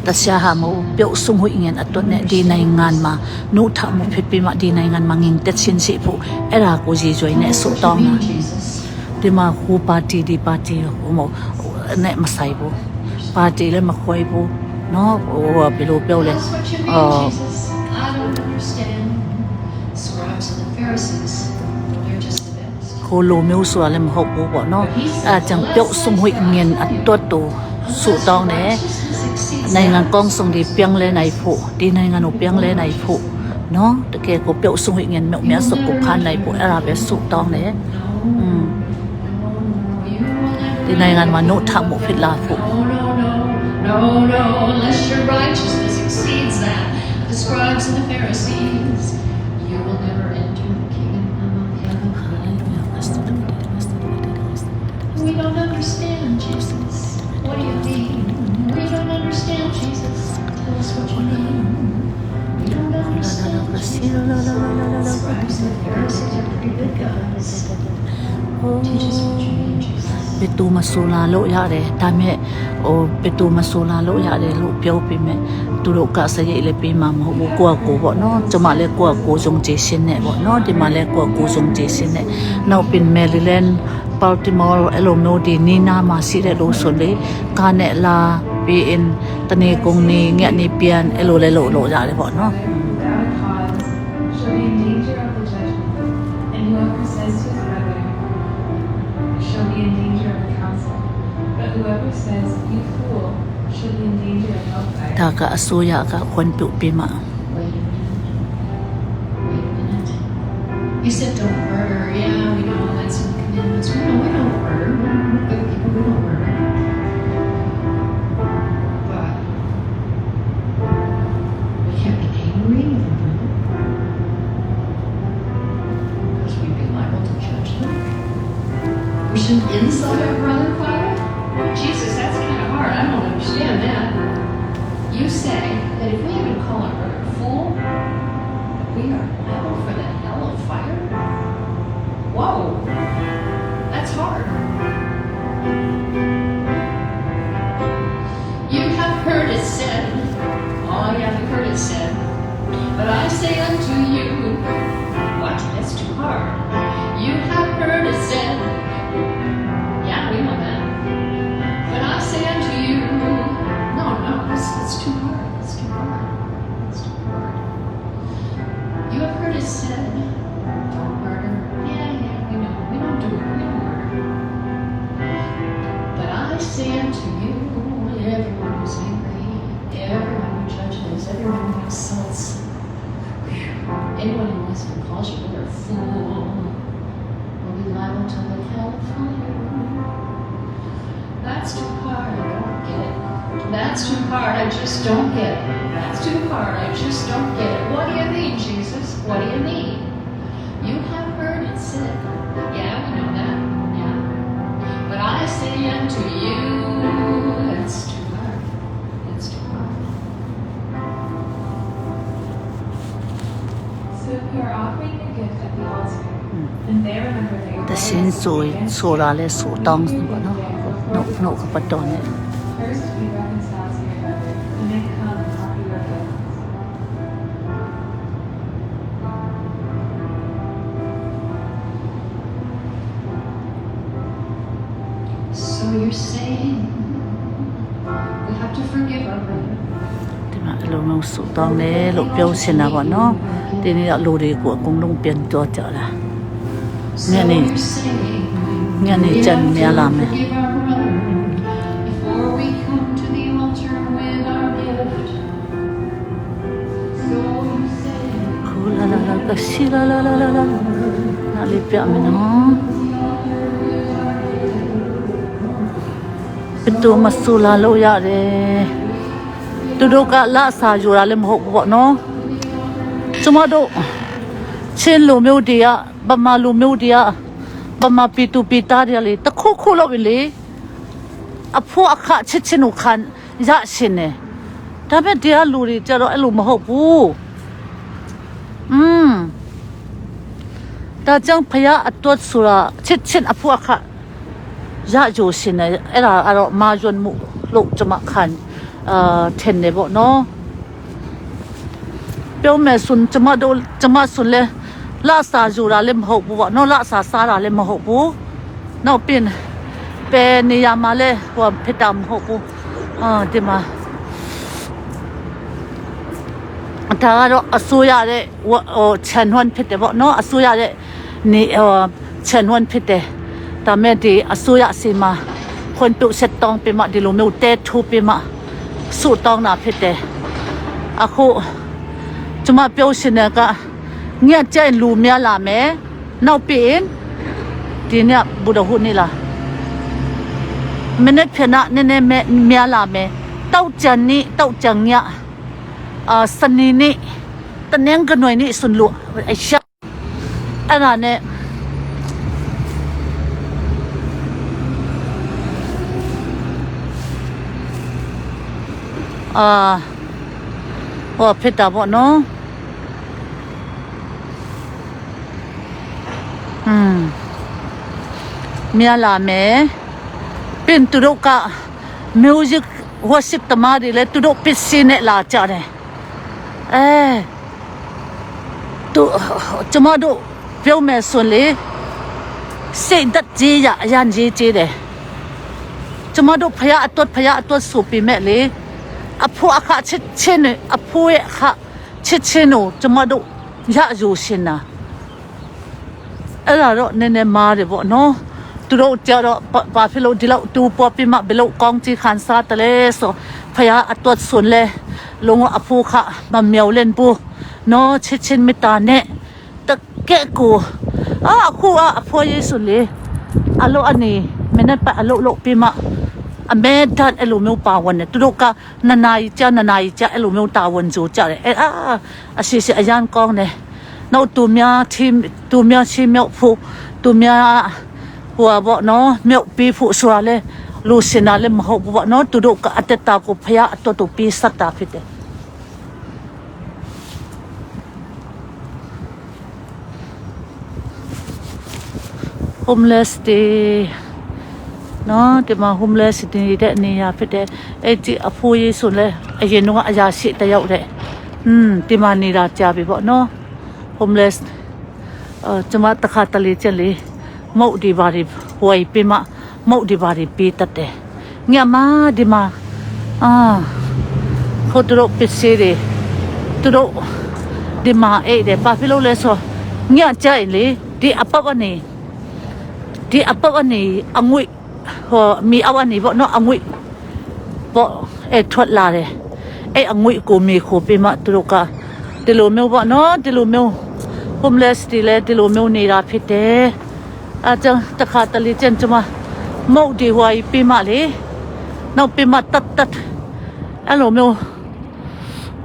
တဆာဟာမို့ပြုတ်ဆုံဟိုငန်အတော်နဲ့ဒီနိုင်ငံမှာနှုတ်ထမှုဖြစ်ပြီးမှဒီနိုင်ငံမှာငင်တက်ချင်းစီဖို့အဲ့ဒါကိုရည်ရွယ်နဲ့ဆုတောင်းတာဒီမှာဟိုပါတီဒီပါတီဟိုမို့နဲ့မဆိုင်ဘူးပါတီလည်းမခွဲဘူးနော်ဟိုဘယ်လိုပြောလဲ That's what you mean, အော် Jesus. I don't understand. Scribes and the Pharisees, they're just the best. ဟိုလိုမျိုးဆိုတာလည်းမဟုတ်ဘူးပေါ့နော်အဲကြောင့်ပြုတ်ဆုံဟိငင်အတော်တူဆုတောင်းတယ် Righteousness exceeds နိုင်ငံ that. ကောင်းဆောင်ဒီပြောင်းလဲနိုင်ဖို့ဒီနိုင်ငံကိုပြောင်းလဲနိုင်ဖို့နော်တကယ်ကိုပြုတ်ဆုံဟိငင်မြောက်မြတ်စကိုဖန်နိုင်ဖို့အဲ့ဒါပဲဆုတောင်းတယ်อืม You will never ဒီနိုင်ငံမှာနှုတ်ထမှုဖြစ်လာဖို့ No, no, no, no, no, unless your righteousness exceeds that of the scribes and the Pharisees, you will never enter the kingdom of heaven. We don't understand, Jesus. What do you mean? We don't understand, Jesus. Tell us what you mean. We don't understand, Jesus. Scribes and the Pharisees are pretty good guys. Teach us what you mean, Jesus. ဘယ်သူမဆိုလာလို့ရတယ်ဒါပေမဲ့ဟိုဘယ်သူမဆိုလာလို့ရတယ်လို့ပြောပြီးမဲ့သူတို့ကစရိတ်လည်းပေးမှာမဟုတ်ဘူးကိုကကိုပေါ့နော်ကျမလည်းကိုကကိုယုံကြည်ရှင်းနေပေါ့နော်ဒီမှာလည်းကိုကကိုယုံကြည်ရှင်းနေနောက်ပင်မယ်လီလန်ပါတီမော်အဲ့လိုမျိုးဒီနီနာမှာရှိတဲ့လို့ဆိုလေကားနဲ့လာပြီးin တနေကုန်နေငက်နေပြန်အဲ့လိုလဲလို့လို့ရတယ်ပေါ့နော် Without a cause shall be in danger of the judgment, and whoever says to his brother shall be in danger of the council. But whoever says, You fool, shall be in danger of hellfire. ဒါကအစိုးရကခွင့်ပြုပေးမှာ Wait a minute. Wait a minute. You said don't murder. Yeah, we know that's in the commandments. We know we don't murder. We're good people. We don't murder. But we can't be angry with a brother because we'd be liable to judgment. We shouldn't insult our brother, Father. Jesus, that's kind of hard. I don't understand that. You say that if we even call our brother a fool, that we are liable for the hell of fire? Whoa, that's hard. You have heard it said, oh yeah, you've heard it said, but I say unto you, what? That's too hard. You have heard it said, yeah, we know that. But I say unto you, no, no, it's too hard. It's too hard. It's too hard. You have heard it said, don't murder. Yeah, yeah, we know. We don't do it. We don't murder. But I say unto you, everyone who's angry, everyone who judges, everyone who insults, anyone who wants to call your brother a fool, will be liable to the hell of fire. That's too hard. I don't get it. That's too hard. I just don't get it. That's too hard. I just don't get it. What do you mean, Jesus? What do you mean? You have heard it said. Yeah, we know that. Yeah. But I say unto you, that's too hard. That's too hard. So if you are offering your gift at the altar, and there remember that your တ brother ရှင် has ဆို something against ဆိုတာ you, လဲဆုတောင်း leave your ပေါ့ gift နော် there နှုတ် before နှုတ်ကပတ်တော်နဲ့ First be reconciled to your brother, and then come and offer your gift. So you're saying we have to forgive our brother. ဒီမှာအလုံးလုံးဆုတောင်းတယ်လို့ပြောရှင်တာပေါ့နော်ဒီနေ့တော့လူတွေကိုအကုန်လုံးပြန်တော့ကြတာ So Nghe này. you're saying ညနေ we ကြံ have များလာ to မယ် forgive our brother before we come to the altar with our gift. So you say ခူလာလာလာကစီလာလာလာလာလာနားလေးပြမယ်နော်ဘယ်သူမဆူလာလို့ရတယ်သူတို့ကလာစာယူတာလည်းမဟုတ်ဘူးပေါ့နော်ကျမတို့ကျ Chin လူမျိုးတွေကဗမာလူမျိုးတွေကဗမာပြည်သူပြည်သားတွေကလေတခုခုလောက်ပြီလေအဖို့အခချစ်ချင်းကိုခံရရှင်နေဒါပေမဲ့တရားလူတွေကြတော့အဲ့လိုမဟုတ်ဘူးอืมဒါကြောင့်ဖះအတွက်ဆိုတာချစ်ချင်းအဖို့အခရကြရှင်နေအဲ့ဒါအဲ့တော့မာယွန်မှုလို့ကျွန်မခံအာထင်နေပေါ့နော် ပြောမယ်ဆိုကျမတို့ကျမဆိုလဲလစာယူတာလည်းမဟုတ်ဘူးပေါ့နော်လစာစားတာလည်းမဟုတ်ဘူးနောက်ပြင်ပဲနေရာမှာလဲဟိုဖြစ်တာမဟုတ်ဘူးအာဒီမှာဒါကတော့အစိုးရတဲ့ဟိုခြံဝန်းဖြစ်တယ်ပေါ့နော်အစိုးရတဲ့နေဟိုခြံဝန်းဖြစ်တယ်ဒါမဲ့ဒီအစိုးရစီမှာခွန်တုဆက်တောင်းပြမဒီလိုမျိုးတဲထိုးပြမဆူတောင်းတာဖြစ်တယ်အခု ကျမပြောရှင်တဲ့ကညက်ကြိုက်လူများလာမယ်နောက်ပြီးရင်ဒီနေ့ဘူဒဟုနေလားမနေ့ဖနာနည်းနည်းများလာမယ်တောက်ကြန်နေ့တောက်ကြန်ညအာစနေနေ့တနင်္ဂနွေနေ့စွန်လို့အရှာအဲ့ဒါနဲ့အာဟောဖြစ်တာပေါ့နော်อืมမြလာမယ်ပြင်သူတို့က music worship တမားတွေလည်းသူတို့ပစ္စည်းနဲ့လာကြတယ်အဲသူကျမတို့ပြောမယ်ဆိုလေစိတ်သက်ကြီးရအရန်ကြီးကြီးတယ်ကျမတို့ဖရအတွက်ဖရအတွက်ဆိုပေမဲ့လေအဖို့အခချစ်ချင်းနဲ့အဖို့ရဲ့အခချစ်ချင်းကိုကျမတို့ရယူရှင်တာအဲ့ဒါတော့နည်းနည်းမားတယ်ပေါ့နော်သူတို့ကြတော့ဘာဖြစ်လို့ဒီလောက်တူပေါ်ပြမဘလို့ကောင်းချီခန်းစားတလဲဆိုဖရအတွက်ဆွန်လဲလုံးဝအဖို့ခမမြောက်လင်ဘူးနော်ချစ်ချင်းမေတ္တာနဲ့တကက်ကိုအာအခုအဖို့ရေးဆိုလေအလို့အနေမနေ့ပတ်အလို့လို့ပြမအမေဒန်အဲ့လိုမျိုးပါဝင်တယ်သူတို့ကနနာရီကြနနာရီကြအဲ့လိုမျိုးတာဝန်ကြကြတယ်အဲ့အာအရှိရှိအရန်ကောင်းတယ်နောက်သူများချင်းသူများချင်းမြောက်ဖို့သူများဟိုဘောနော်မြောက်ပြီးဖို့ဆိုတာလေလူစင်တာလည်းမဟုတ်ဘူးပေါ့နော်သူတို့ကအတက်တာကိုဖျားအတော်တူပြီးစတ်တာဖြစ်တယ် homeless တွေနော်ဒီမှာ homeless တွေတဲ့နေရာဖြစ်တယ်အဲ့ဒီအဖိုးကြီးဆိုလဲအရင်တော့အရာရှိတယောက်တဲ့อืมဒီမှာနေတာကြာပြီပေါ့နော် homeless အဲကျမတခါတလေချက်လေမုတ်ဒီပါဒီဝိုင်ပြမမုတ်ဒီပါဒီပေးတတ်တယ်ညမဒီမှာအာခေါ်တို့ပစ္စည်းတွေသူတို့ဒီမှာအဲ့တဲ့ဘာဖြစ်လို့လဲဆိုညကြိုက်လေဒီအပေါက်ကနေဒီအပေါက်ကနေအငွေ့ဟိုမီအောက်ကနေပေါ့နော်အငွေ့ပေါ့အဲ့ထွက်လာတယ်အဲ့အငွေ့ကိုမီခိုပြမသူတို့ကဒီလိုမျိုးပေါ့နော်ဒီလိုမျိုး homeless တွေလည်းဒီလိုမျိုးနေတာဖြစ်တယ်အကြောင်းတခါတလေကျန်ကျမမုတ်ဒီဟွာပြမလေနောက်ပြမတတ်တတ်အဲ့လိုမျိုး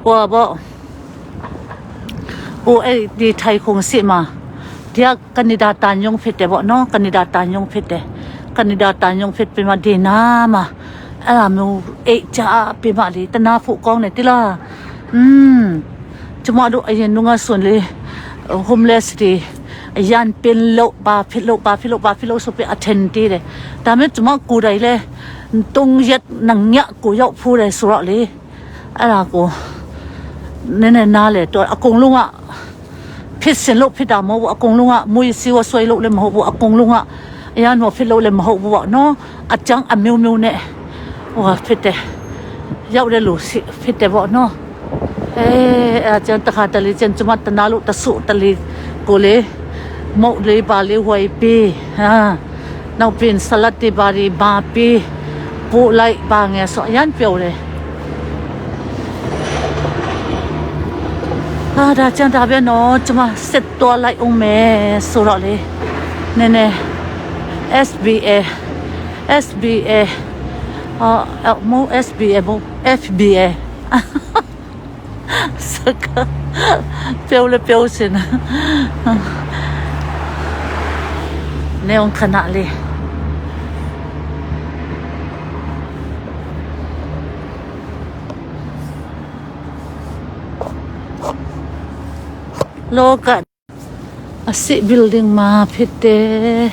ဟိုပေါ့ဟိုအဲ့ဒီထိုင်ခုံစစ်မှာဒီကကနေဒါတန်ယုံဖြစ်တယ်ပေါ့နော်ကနေဒါတန်ယုံဖြစ်တယ်ကနေဒါတန်ယုံဖြစ်ပြမဒီနာမှာအဲ့လိုမျိုးအိတ်ချပြမလေတနာဖို့ကောင်းတယ်တိလားอืมကျမတို့အရင်ကဆိုလေ homeless တွေအရန်ပင်လို့ပါဖြစ်လို့ပါဖြစ်လို့ပါဖြစ်လို့ဆိုပြီး attend တယ်ဒါပေမဲ့ကျမကိုယ်တိုင်လဲတုံရက်နညကိုရောက်ဖိုးတယ်ဆိုတော့လေအဲ့ဒါကိုနည်းနည်းနားလေတော့အကုန်လုံးကဖြစ်စင်လို့ဖြစ်တာမဟုတ်ဘူးအကုန်လုံးကမွေးစီဝဆွဲလို့လည်းမဟုတ်ဘူးအကုန်လုံးကအရန်တော့ဖြစ်လို့လည်းမဟုတ်ဘူးပေါ့နော်အကြောင်းအမျိုးမျိုးနဲ့ဟိုဖြစ်တယ်ရောက်တဲ့လူဖြစ်တယ်ပေါ့နော် အဲအကျန်တခါတလေကျန်ကျမတနာလို့တဆုတလေကိုလေမုတ်လေးပါလေးဝိုင်ပေးဟာနောက်ပြင်ဆလတ်တီပါရီဘာပေးပို့လိုက်ပါငယ်ဆိုအရန်ပြောတယ်အာဒါကျန်တာပဲနော်ကျမစစ်တော်လိုက်အောင်မယ်ဆိုတော့လေနည်းနည်း SBA SBA အော်မို့ SBA မို့ FBA Saka pio le pio sin. Neong khana le. Loka Asi building ma phit te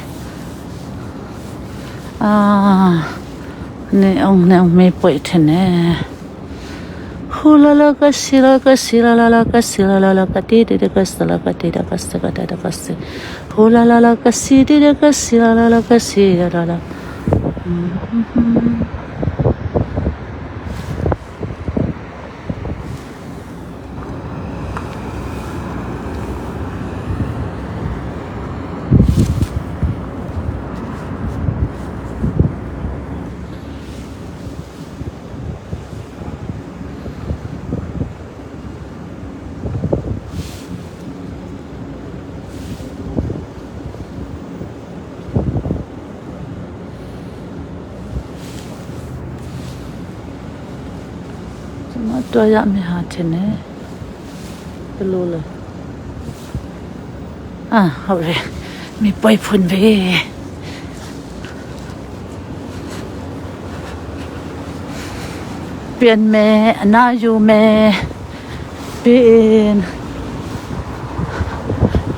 ne ong ne ong me poi then e hu la la ka si la ka si la la la ka si la la la ka ti ti ka sa la ka ti da ka sa ka da da ka si hu la la la ka si ti da ka si la la la ka si la la la တွေ့ရမယ်ဟာထင်တယ်ဘယ်လိုလဲအာဟုတ်တယ်မိပွိဖွန်ပဲပြန်မယ်အနာယူမယ်ပြီးရင်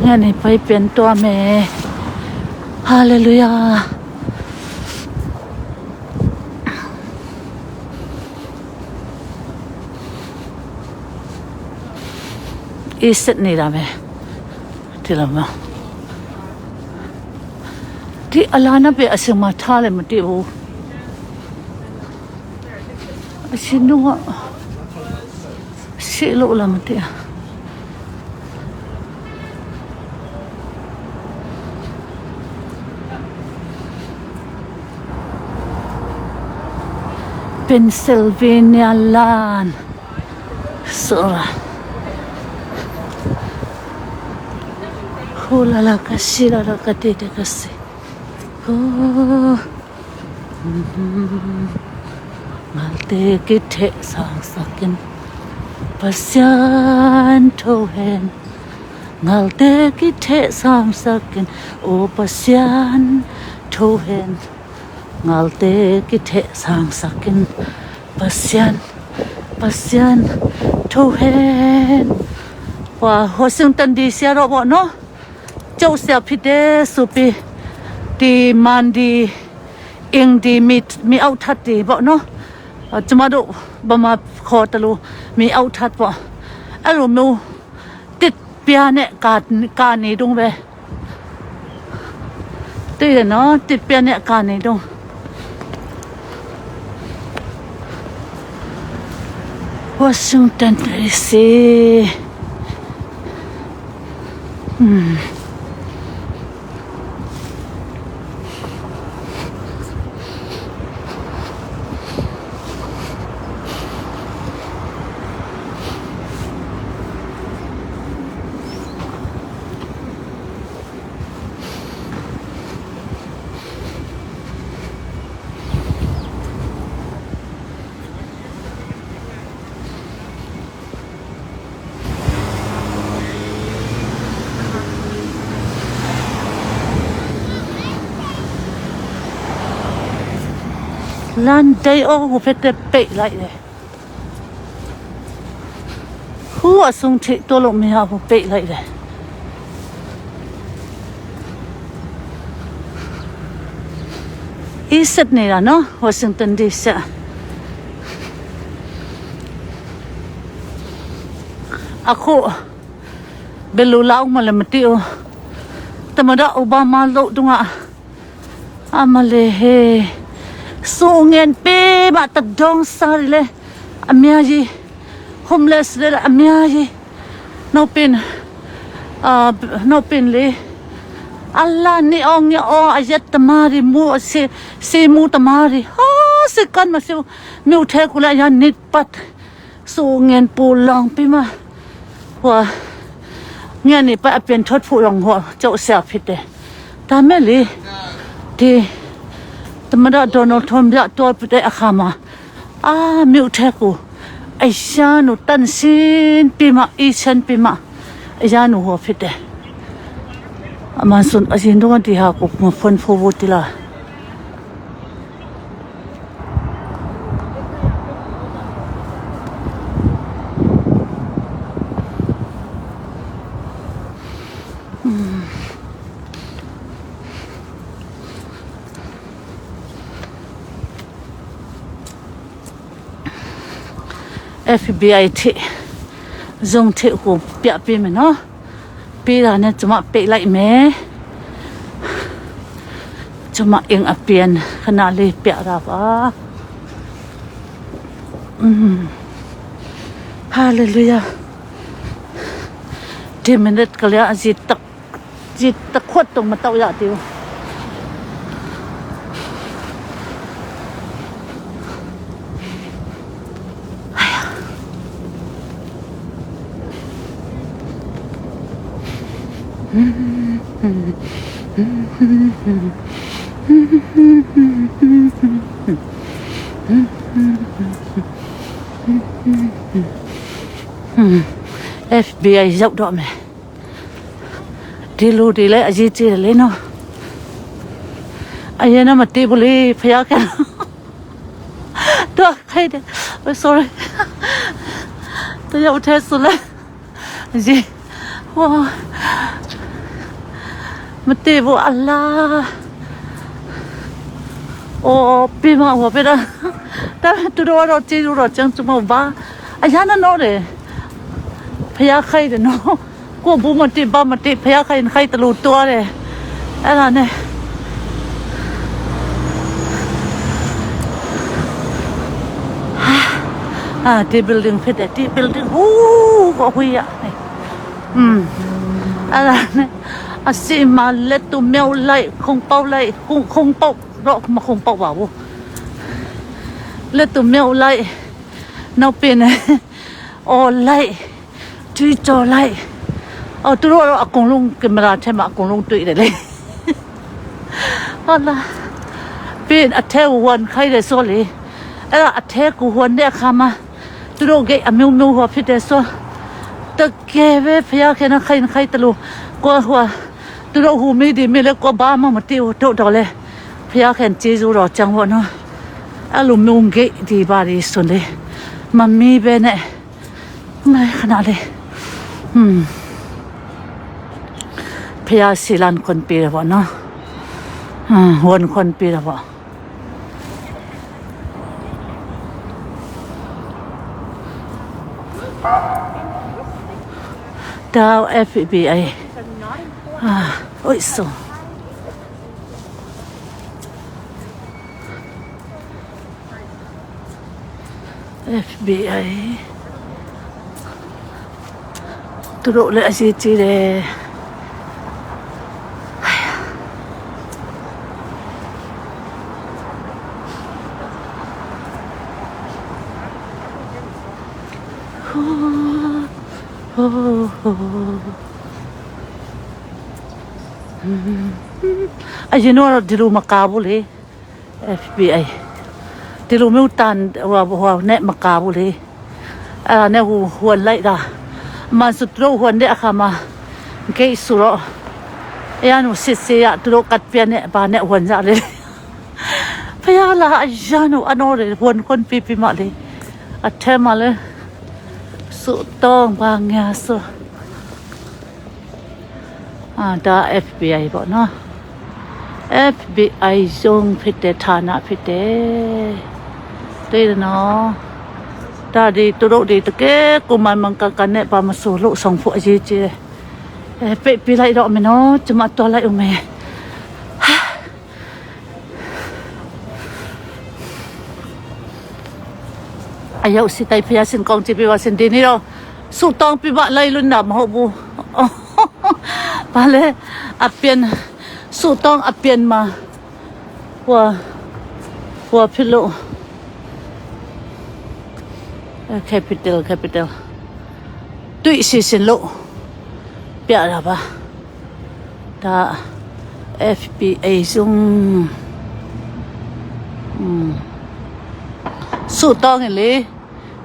ညနေไปပြန်တော့မယ်ဟာလေလုယာ အေးစစ်နေတာပဲဒီလိုမျိုးဒီအလာနပဲအစမထားလည်းမတည်ဘူးအရှင်တော့ရှေ့လို့လာမတည် Pennsylvania လန်ဆိုတာဟိုလာလာကရှိလာလာကတိတကစီဟိုငါတေကိထေဆောင်စကင်ပစယန်ထိုဟန်ငါတေကိထေဆောင်စကင်အိုပစယန်ထိုဟန် ngalte ki the sang sakin pasian pasian tho hen wa Washington DC တော့ပေါ့နော်ကျုပ်ဆရာဖြစ်တဲ့ဆိုပြီးဒီမန်ဒီအင်ဒီမီမီအောက်ထတ်ဒီပေါ့နော်ကျမတို့ဗမာခေါ်တလို့မီအောက်ထတ်ပေါ့အဲ့လိုမျိုးတစ်ပြားနဲ့ကာကာနေတုံးပဲတွေ့ရနော်တစ်ပြားနဲ့ကာနေတုံး Washington DC လန်ဒေးအောဟိုဖက်တဲ့ပိတ်လိုက်တယ်ဟိုအဆုံးထိတော့လို့မရဘူးပိတ်လိုက်တယ်အေးစက်နေတာနော်ဝါရှင်တန်ဒီစီအခုဘယ်လိုလောက်မလဲမသိဘူးတမဒအိုဘားမားလို့တော့အမလေးဟေး စူငန်ပေမတဒေါန်စာလေအများကြီး homeless လေအများကြီးနောက်ပင်အာနောက်ပင်လေအလာနေအောင်အောအယက်တမာရီမူစေစေမူတမာရီဟာစကန်မစီမြူထဲကူလာရနိပတ်စူငန်ပူလောင်ပိမဟွာညနေပအပြန်ထွက်ဖို့ရောဟောကြောက်ဆရာဖြစ်တယ်ဒါမဲ့လေဒီ တမဒဒေါ်နယ်ထရမ့်ပြတော့ပြတဲ့အခါမှာအာမြုပ်ထက်ကို Ai sha nu tan sin pi ma i chen pi ma ya nu ho fit de aman sun ajin dong ti ha ko ma phone pho wo ti la FBI thih zung thih ku piah pi me no pi la ne chuma pe lai me chuma ing apian khana le piah ra ba hallelujah 10 minute ka le azi tak ji tak khot tong ma tau ya tiu FBI ရောက်တော့မယ်ဒီလူတွေလည်းအရေးကြီးတယ်လေနော်အရင်တော့မတည်ဘူးလေဖျားခံတော့ခိုက်တယ် sorry တယောက်တည်းဆိုလဲ ကြီးဟောမတည်ဘူးအလားအော်ပြမဟောပြတာဒါတူတော်တော့ကျေးဇူးတော်ကျန်းကျမဘာအရန်နော်တယ်ဖျားခိုက်တယ်နော်ကိုဘူးမတည်ဘာမတည်ဖျားခိုက်ခိုက်တလို့တွားတယ်အဲ့ဒါနဲ့အာဒီ building ဖြစ်တယ်ဒီ building ဟိုးကိုဝေးရอืมအဲ့ဒါနဲ့အစီမလက်တူမြောက်လိုက်ခုံပေါက်လိုက်ခုံခုံပေါက်တော့မခုံပေါက်ပါဘူးလက်တူမြောက်လိုက်နောက်ပင်အော်လိုက်ကြွကြော်လိုက်အော်သူတို့ကတော့အကုန်လုံးကင်မရာထဲမှာအကုန်လုံးတွေ့တယ်လေဟုတ်လားပြင်အထက်ဝန်ခိုင်းတယ်ဆိုလေအဲ့ဒါအထက်ကိုဝန်တဲ့အခါမှာသူတို့ကအမျိုးမျိုးဟောဖြစ်တယ်ဆိုတကယ်ပဲဖျားခင်ခိုင်းခိုင်းတလို့ကိုဟိုသူတို့ဟိုမေးဒီမေးလေကိုဘာမှမတည်တော့တော့လေဖျားခင်ကျေးဇူးတော်ကြောင့်ပေါ့နော်အဲ့လိုမျိုးဂိတ်ဒီပါဒီဆိုလေမမီးပဲနဲ့မခဏလေးဟွန်းဖျားစီလန်ခွန်ပြေပေါ့နော်ဝန်ခွန်ပြေပေါ့ ดาว FBI อ่าโอ้ยส่ง FBI သူတို့လည်းအရေးကြီးတယ် အရင်တော့ဒီလိုမကာဘူးလေ FBI ဒီလိုမျိုးတန်ဟိုဟိုနဲ့မကာဘူးလေအဲ့ဒါနဲ့ဟိုဟိုလိုက်တာမစထရိုဟိုနဲ့အခါမှာဂိတ်ဆိုတော့အဲ့နစစ်စေရသူတို့ကတ်ပြန်နဲ့ဘာနဲ့ဝန်ကြလေဖယားလာအရနအနော်လေဝန်ခွန်ပီပီမလေအထဲမှာလေစုတောင်းပါငါဆိုအာဒါ FBI ပေါ့နော် FBI ရုံးဖြစ်တဲ့ဌာနဖြစ်တယ်တဲ့နော်ဒါဒီသူတို့ဒီတကယ်ကိုမမန်ကန်ကန်နဲ့ပါမဆိုလို့ဆောင်ဖို့အရေးကြီးတယ်အဲပိတ်ပြလိုက်တော့မယ်နော်ကျမတော်လိုက်အောင်မယ်အယောက်စီတိုင်ဖျားစင်ကောင်းကြည့်ပြပါစင်ဒီနေ့တော့စူတောင်းပြပါလိုက်လို့နာမဟုတ်ဘူးဘာလဲအပြန်စူတောင်းအပြန်မှာဟိုဟိုဖြစ်လို့ capital capital တွေ့စီစင်လို့ပြတာပါဒါ FPA စုံစူတောင်းလေ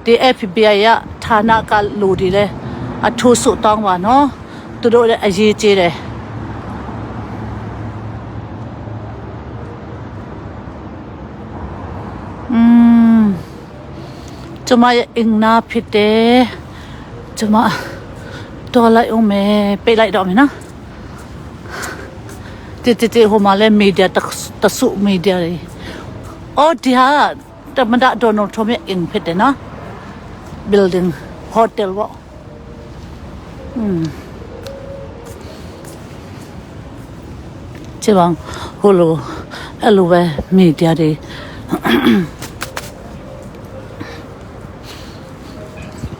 ဒီ FBI ရဌာနကလူတွေလဲအထူးဆုတောင်းပါနော်သူတို့လည်းအရေးကြီးတယ်อืมကျမရဲ့အင်နာဖြစ်တယ်ကျမတော်လိုက်အောင်မယ်ပိတ်လိုက်တော့မယ်နော် တိတိတိဟိုမှာလဲမီဒီယာတဆုမီဒီယာတွေအော်ဒီဟာတမဒဒေါ်နယ်ထရမ့်ရဲ့အင်ဖြစ်တယ်နော် building hotel ပေါ့อืมချေပေါင်းဟိုလိုအဲ့လိုပဲမီဒီယာတွေ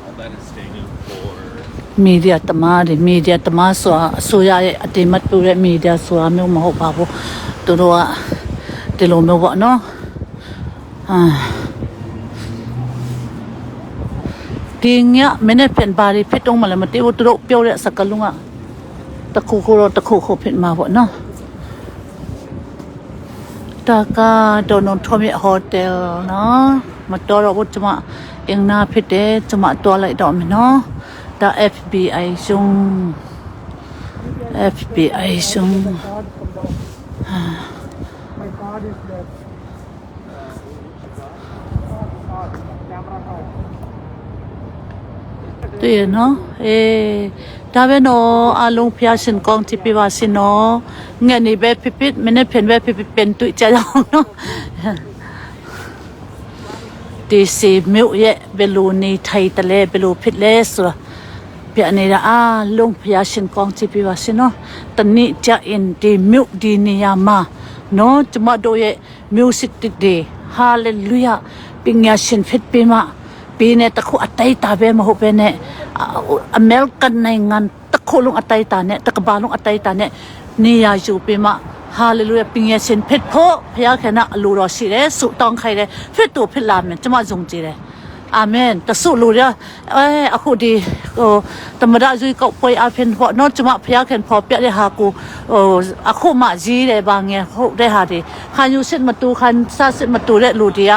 All that is standing for မီဒီယာတမားတွေမီဒီယာတမားဆိုတာအစိုးရရဲ့အတိမတ်ပြတဲ့မီဒီယာဆိုတာမျိုးမဟုတ်ပါဘူးသူတို့ကဒီလိုမျိုးပေါ့နော်အာဒီညမနေ့ပြန်ပါရီဖြစ်တော့မလဲမသိဘူးသူတို့ပြောတဲ့စကားလုံးကတခုခုတော့တခုခုဖြစ်မှာပေါ့နော်တာကဒေါ်နယ်ထရမ့်ရဲ့ဟိုတယ်နော်မတော်တော့ဘူးကျမအင်နာဖြစ်တယ်ကျမတော်လိုက်တော့မယ်နော်ဒါ FBI ရှုံး FBI ရှုံး My card is there. Card, camera card. တွေ့ရနော်အေးဒါပဲနော်အလုံးဖျားရှင်ကောင်းချပြပါရှင်နော်ငက်နေပဲဖြစ်ဖြစ်မနေ့ဖင်ပဲဖြစ်ဖြစ်ပြန်တွေ့ကြအောင်နော်ဒီစီမြို့ရဲ့ဘယ်လိုနေထိုင်တလဲဘယ်လိုဖြစ်လဲဆိုတာပြနေတာအားလုံးဖျားရှင်ကောင်းချပြပါရှင်နော်တနေ့ကြရင်ဒီမြို့ဒီနေရာမှာနော်ကျမတို့ရဲ့ music တွေ hallelujah ပညာရှင်ဖြစ်ပြီးမှ ปีเนี่ยตะคุအတိုက်တာပဲမဟုတ်ပဲနဲ့အမေရိကန်နိုင်ငံတခုလုံးအတိုက်တာနဲ့တကဘာလုံးအတိုက်တာနဲ့နေရာယူပြီးမှဟာလေလုယာပင်ရရှင်ဖြစ်ဖို့ဖခင်ကအလိုတော်ရှိတယ်ဆုတောင်းခိုင်းတယ်ဖြစ်တူဖြစ်လာမယ်ကျွန်မယုံကြည်တယ်အာမင်တဆုလူရအဲအခုဒီဟိုတမရဇွေကောက်ပွဲအဖင်ဖို့နော်ကျွန်မဖခင်ဖော်ပြတဲ့ဟာကိုဟိုအခုမှကြီးတယ်ဘာငယ်ဟုတ်တဲ့ဟာဒီခါယူစစ်မတူခန်ဆစစ်မတူတဲ့လူတွေက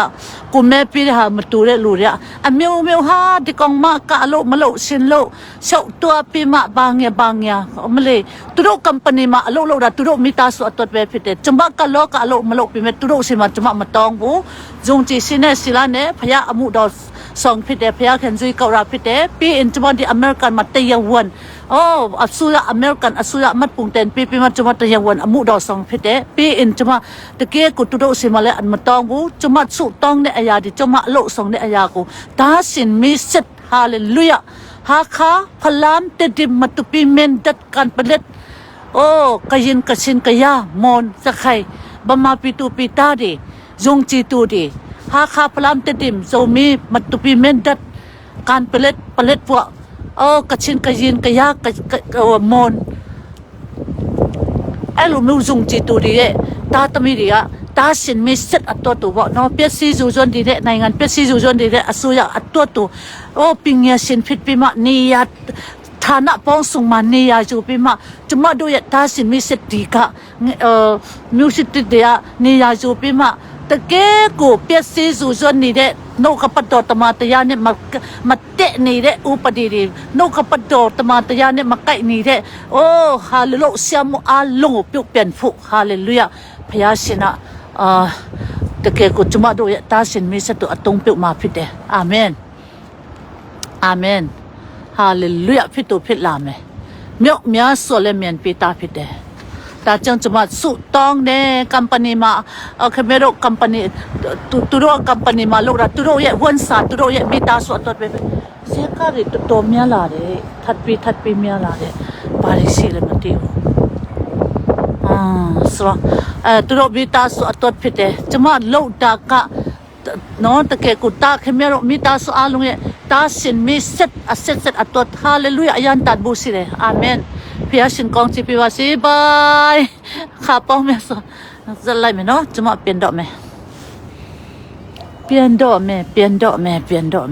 ကိုမဲပြတဲ့ဟာမတူတဲ့လူတွေကအမျိုးမျိုးဟာဒီကောင်မကလို့မလို့ရှင်လို့ရှောက်တွားပြမဘာငယ်ဘာငယ်မလေးသူတို့ company မှာအလုပ်လုပ်တာသူတို့မိသားစုအတွက်ပဲဖြစ်တယ်ကျွန်မကလောကအလုပ်မလုပ်ပြမဲ့သူတို့စီမှာကျွန်မမတောင်းဘူးဇုံချီစင်းနဲ့စီလာနဲ့ဖရအမှုတော်ဆောင်ဖြစ်တယ်ဖရခင်ဇွေကောက်ရာဖြစ်တယ်ပြီးရင်ကျွန်မဒီ American မှာတရားဝင်အော်အဆူရ American အဆူရမတ်ပုံတန်ပြီးပြီးမှကျွန်မတရားဝင်အမှုတော်ဆောင်ဖြစ်တယ်ပြီးရင်ကျွန်မတကယ်ကိုသူတို့စီမှာလည်းမတောင်းဘူးကျွန်မဆုတောင်းတဲ့အရာဒီကျွန်မအလုပ်ဆောင်တဲ့အရာကိုဒါရှင်မီစစ်ဟာလေလုယာဟာခါဖလမ်တဒီမတူပီမန်ဒတ်ကန်ပလက် အိုကရင်ကစင်ကယာမွန်စခိုင်ဗမာပီတူပီတာဒီဇုံချီတူဒီဟာခါဖလမ်တဒီဇိုမီမတူပီမန်ဒတ်ကန်ပလက်ပလက်ပွားအိုကချင်ကရင်ကယာကမွန် အဲ့လိုမျိုးဇုံချီတူတွေရဲ့တာသမီတွေကတာရှင်မစ်ဆက်အတော်တူပေါ့နော်ပျက်စီးစုစွန်းနေတဲ့နိုင်ငံပျက်စီးစုစွန်းနေတဲ့အစိုးရအတော်တူအိုပညာရှင်ဖြစ်ပြီးမှနေရဌာနပေါင်းစုံမှာနေရယူပြီးမှကျမတို့ရဲ့တာရှင်မစ်ဆက်ဒီကအဲ music တွေကနေရယူပြီးမှတကယ်ကိုပျက်စီးစုစွန်းနေတဲ့နှုတ်ကပတ်တော်တမန်တရားနဲ့မမတက်နေတဲ့ဥပဒေတွေနှုတ်ကပတ်တော်တမန်တရားနဲ့မကိုက်နေတဲ့အိုးဟာလေလုဆရာမအားလုံးကိုပြုတ်ပြန်ဖို့ဟာလေလုယာဖခင်ရှင်ကအာတကယ်ကိုကျမတို့ရဲ့တာရှင်မိတ်တို့အတုံးပြုတ်မှာဖြစ်တယ်အာမင်အာမင်ဟာလေလုယာဖြစ်တို့ဖြစ်လာမယ်မြောက်များစော်လည်းမြန်ပေးတာဖြစ်တယ် ဒါကြောင့်ကျမစုတောင်းတဲ့ company မှာအခမေတို့ company သူသူတို့ company မှာလောက်တာသူတို့ရဲ့ဝန်စာသူတို့ရဲ့မိသားစုအတွက်ပဲစေကားတွေတော်တော်များလာတယ်ထပ်ပြီးထပ်ပြီးများလာတယ်ဘာလို့ရှိလဲမသိဘူးအာဆိုတော့အဲသူတို့မိသားစုအတွက်ဖြစ်တယ်ကျမလောက်တာကနော်တကယ်ကိုတာခမေတို့မိသားစုအားလုံးရဲ့တာရှင်မီဆက်အဆက်ဆက်အတွက်ဟာလေလုယာအယန်တတ်ဘူးစီတယ်အာမင်ဖျားရှင်ကောင်းချီးပေးပါစေဘိုင်ခါပေါင်းမယ်ဆိုဇလိုက်မယ်နော်ကျမပြန်တော့မယ်ပြန်တော့မယ်ပြန်တော့မယ်ပြန်တော့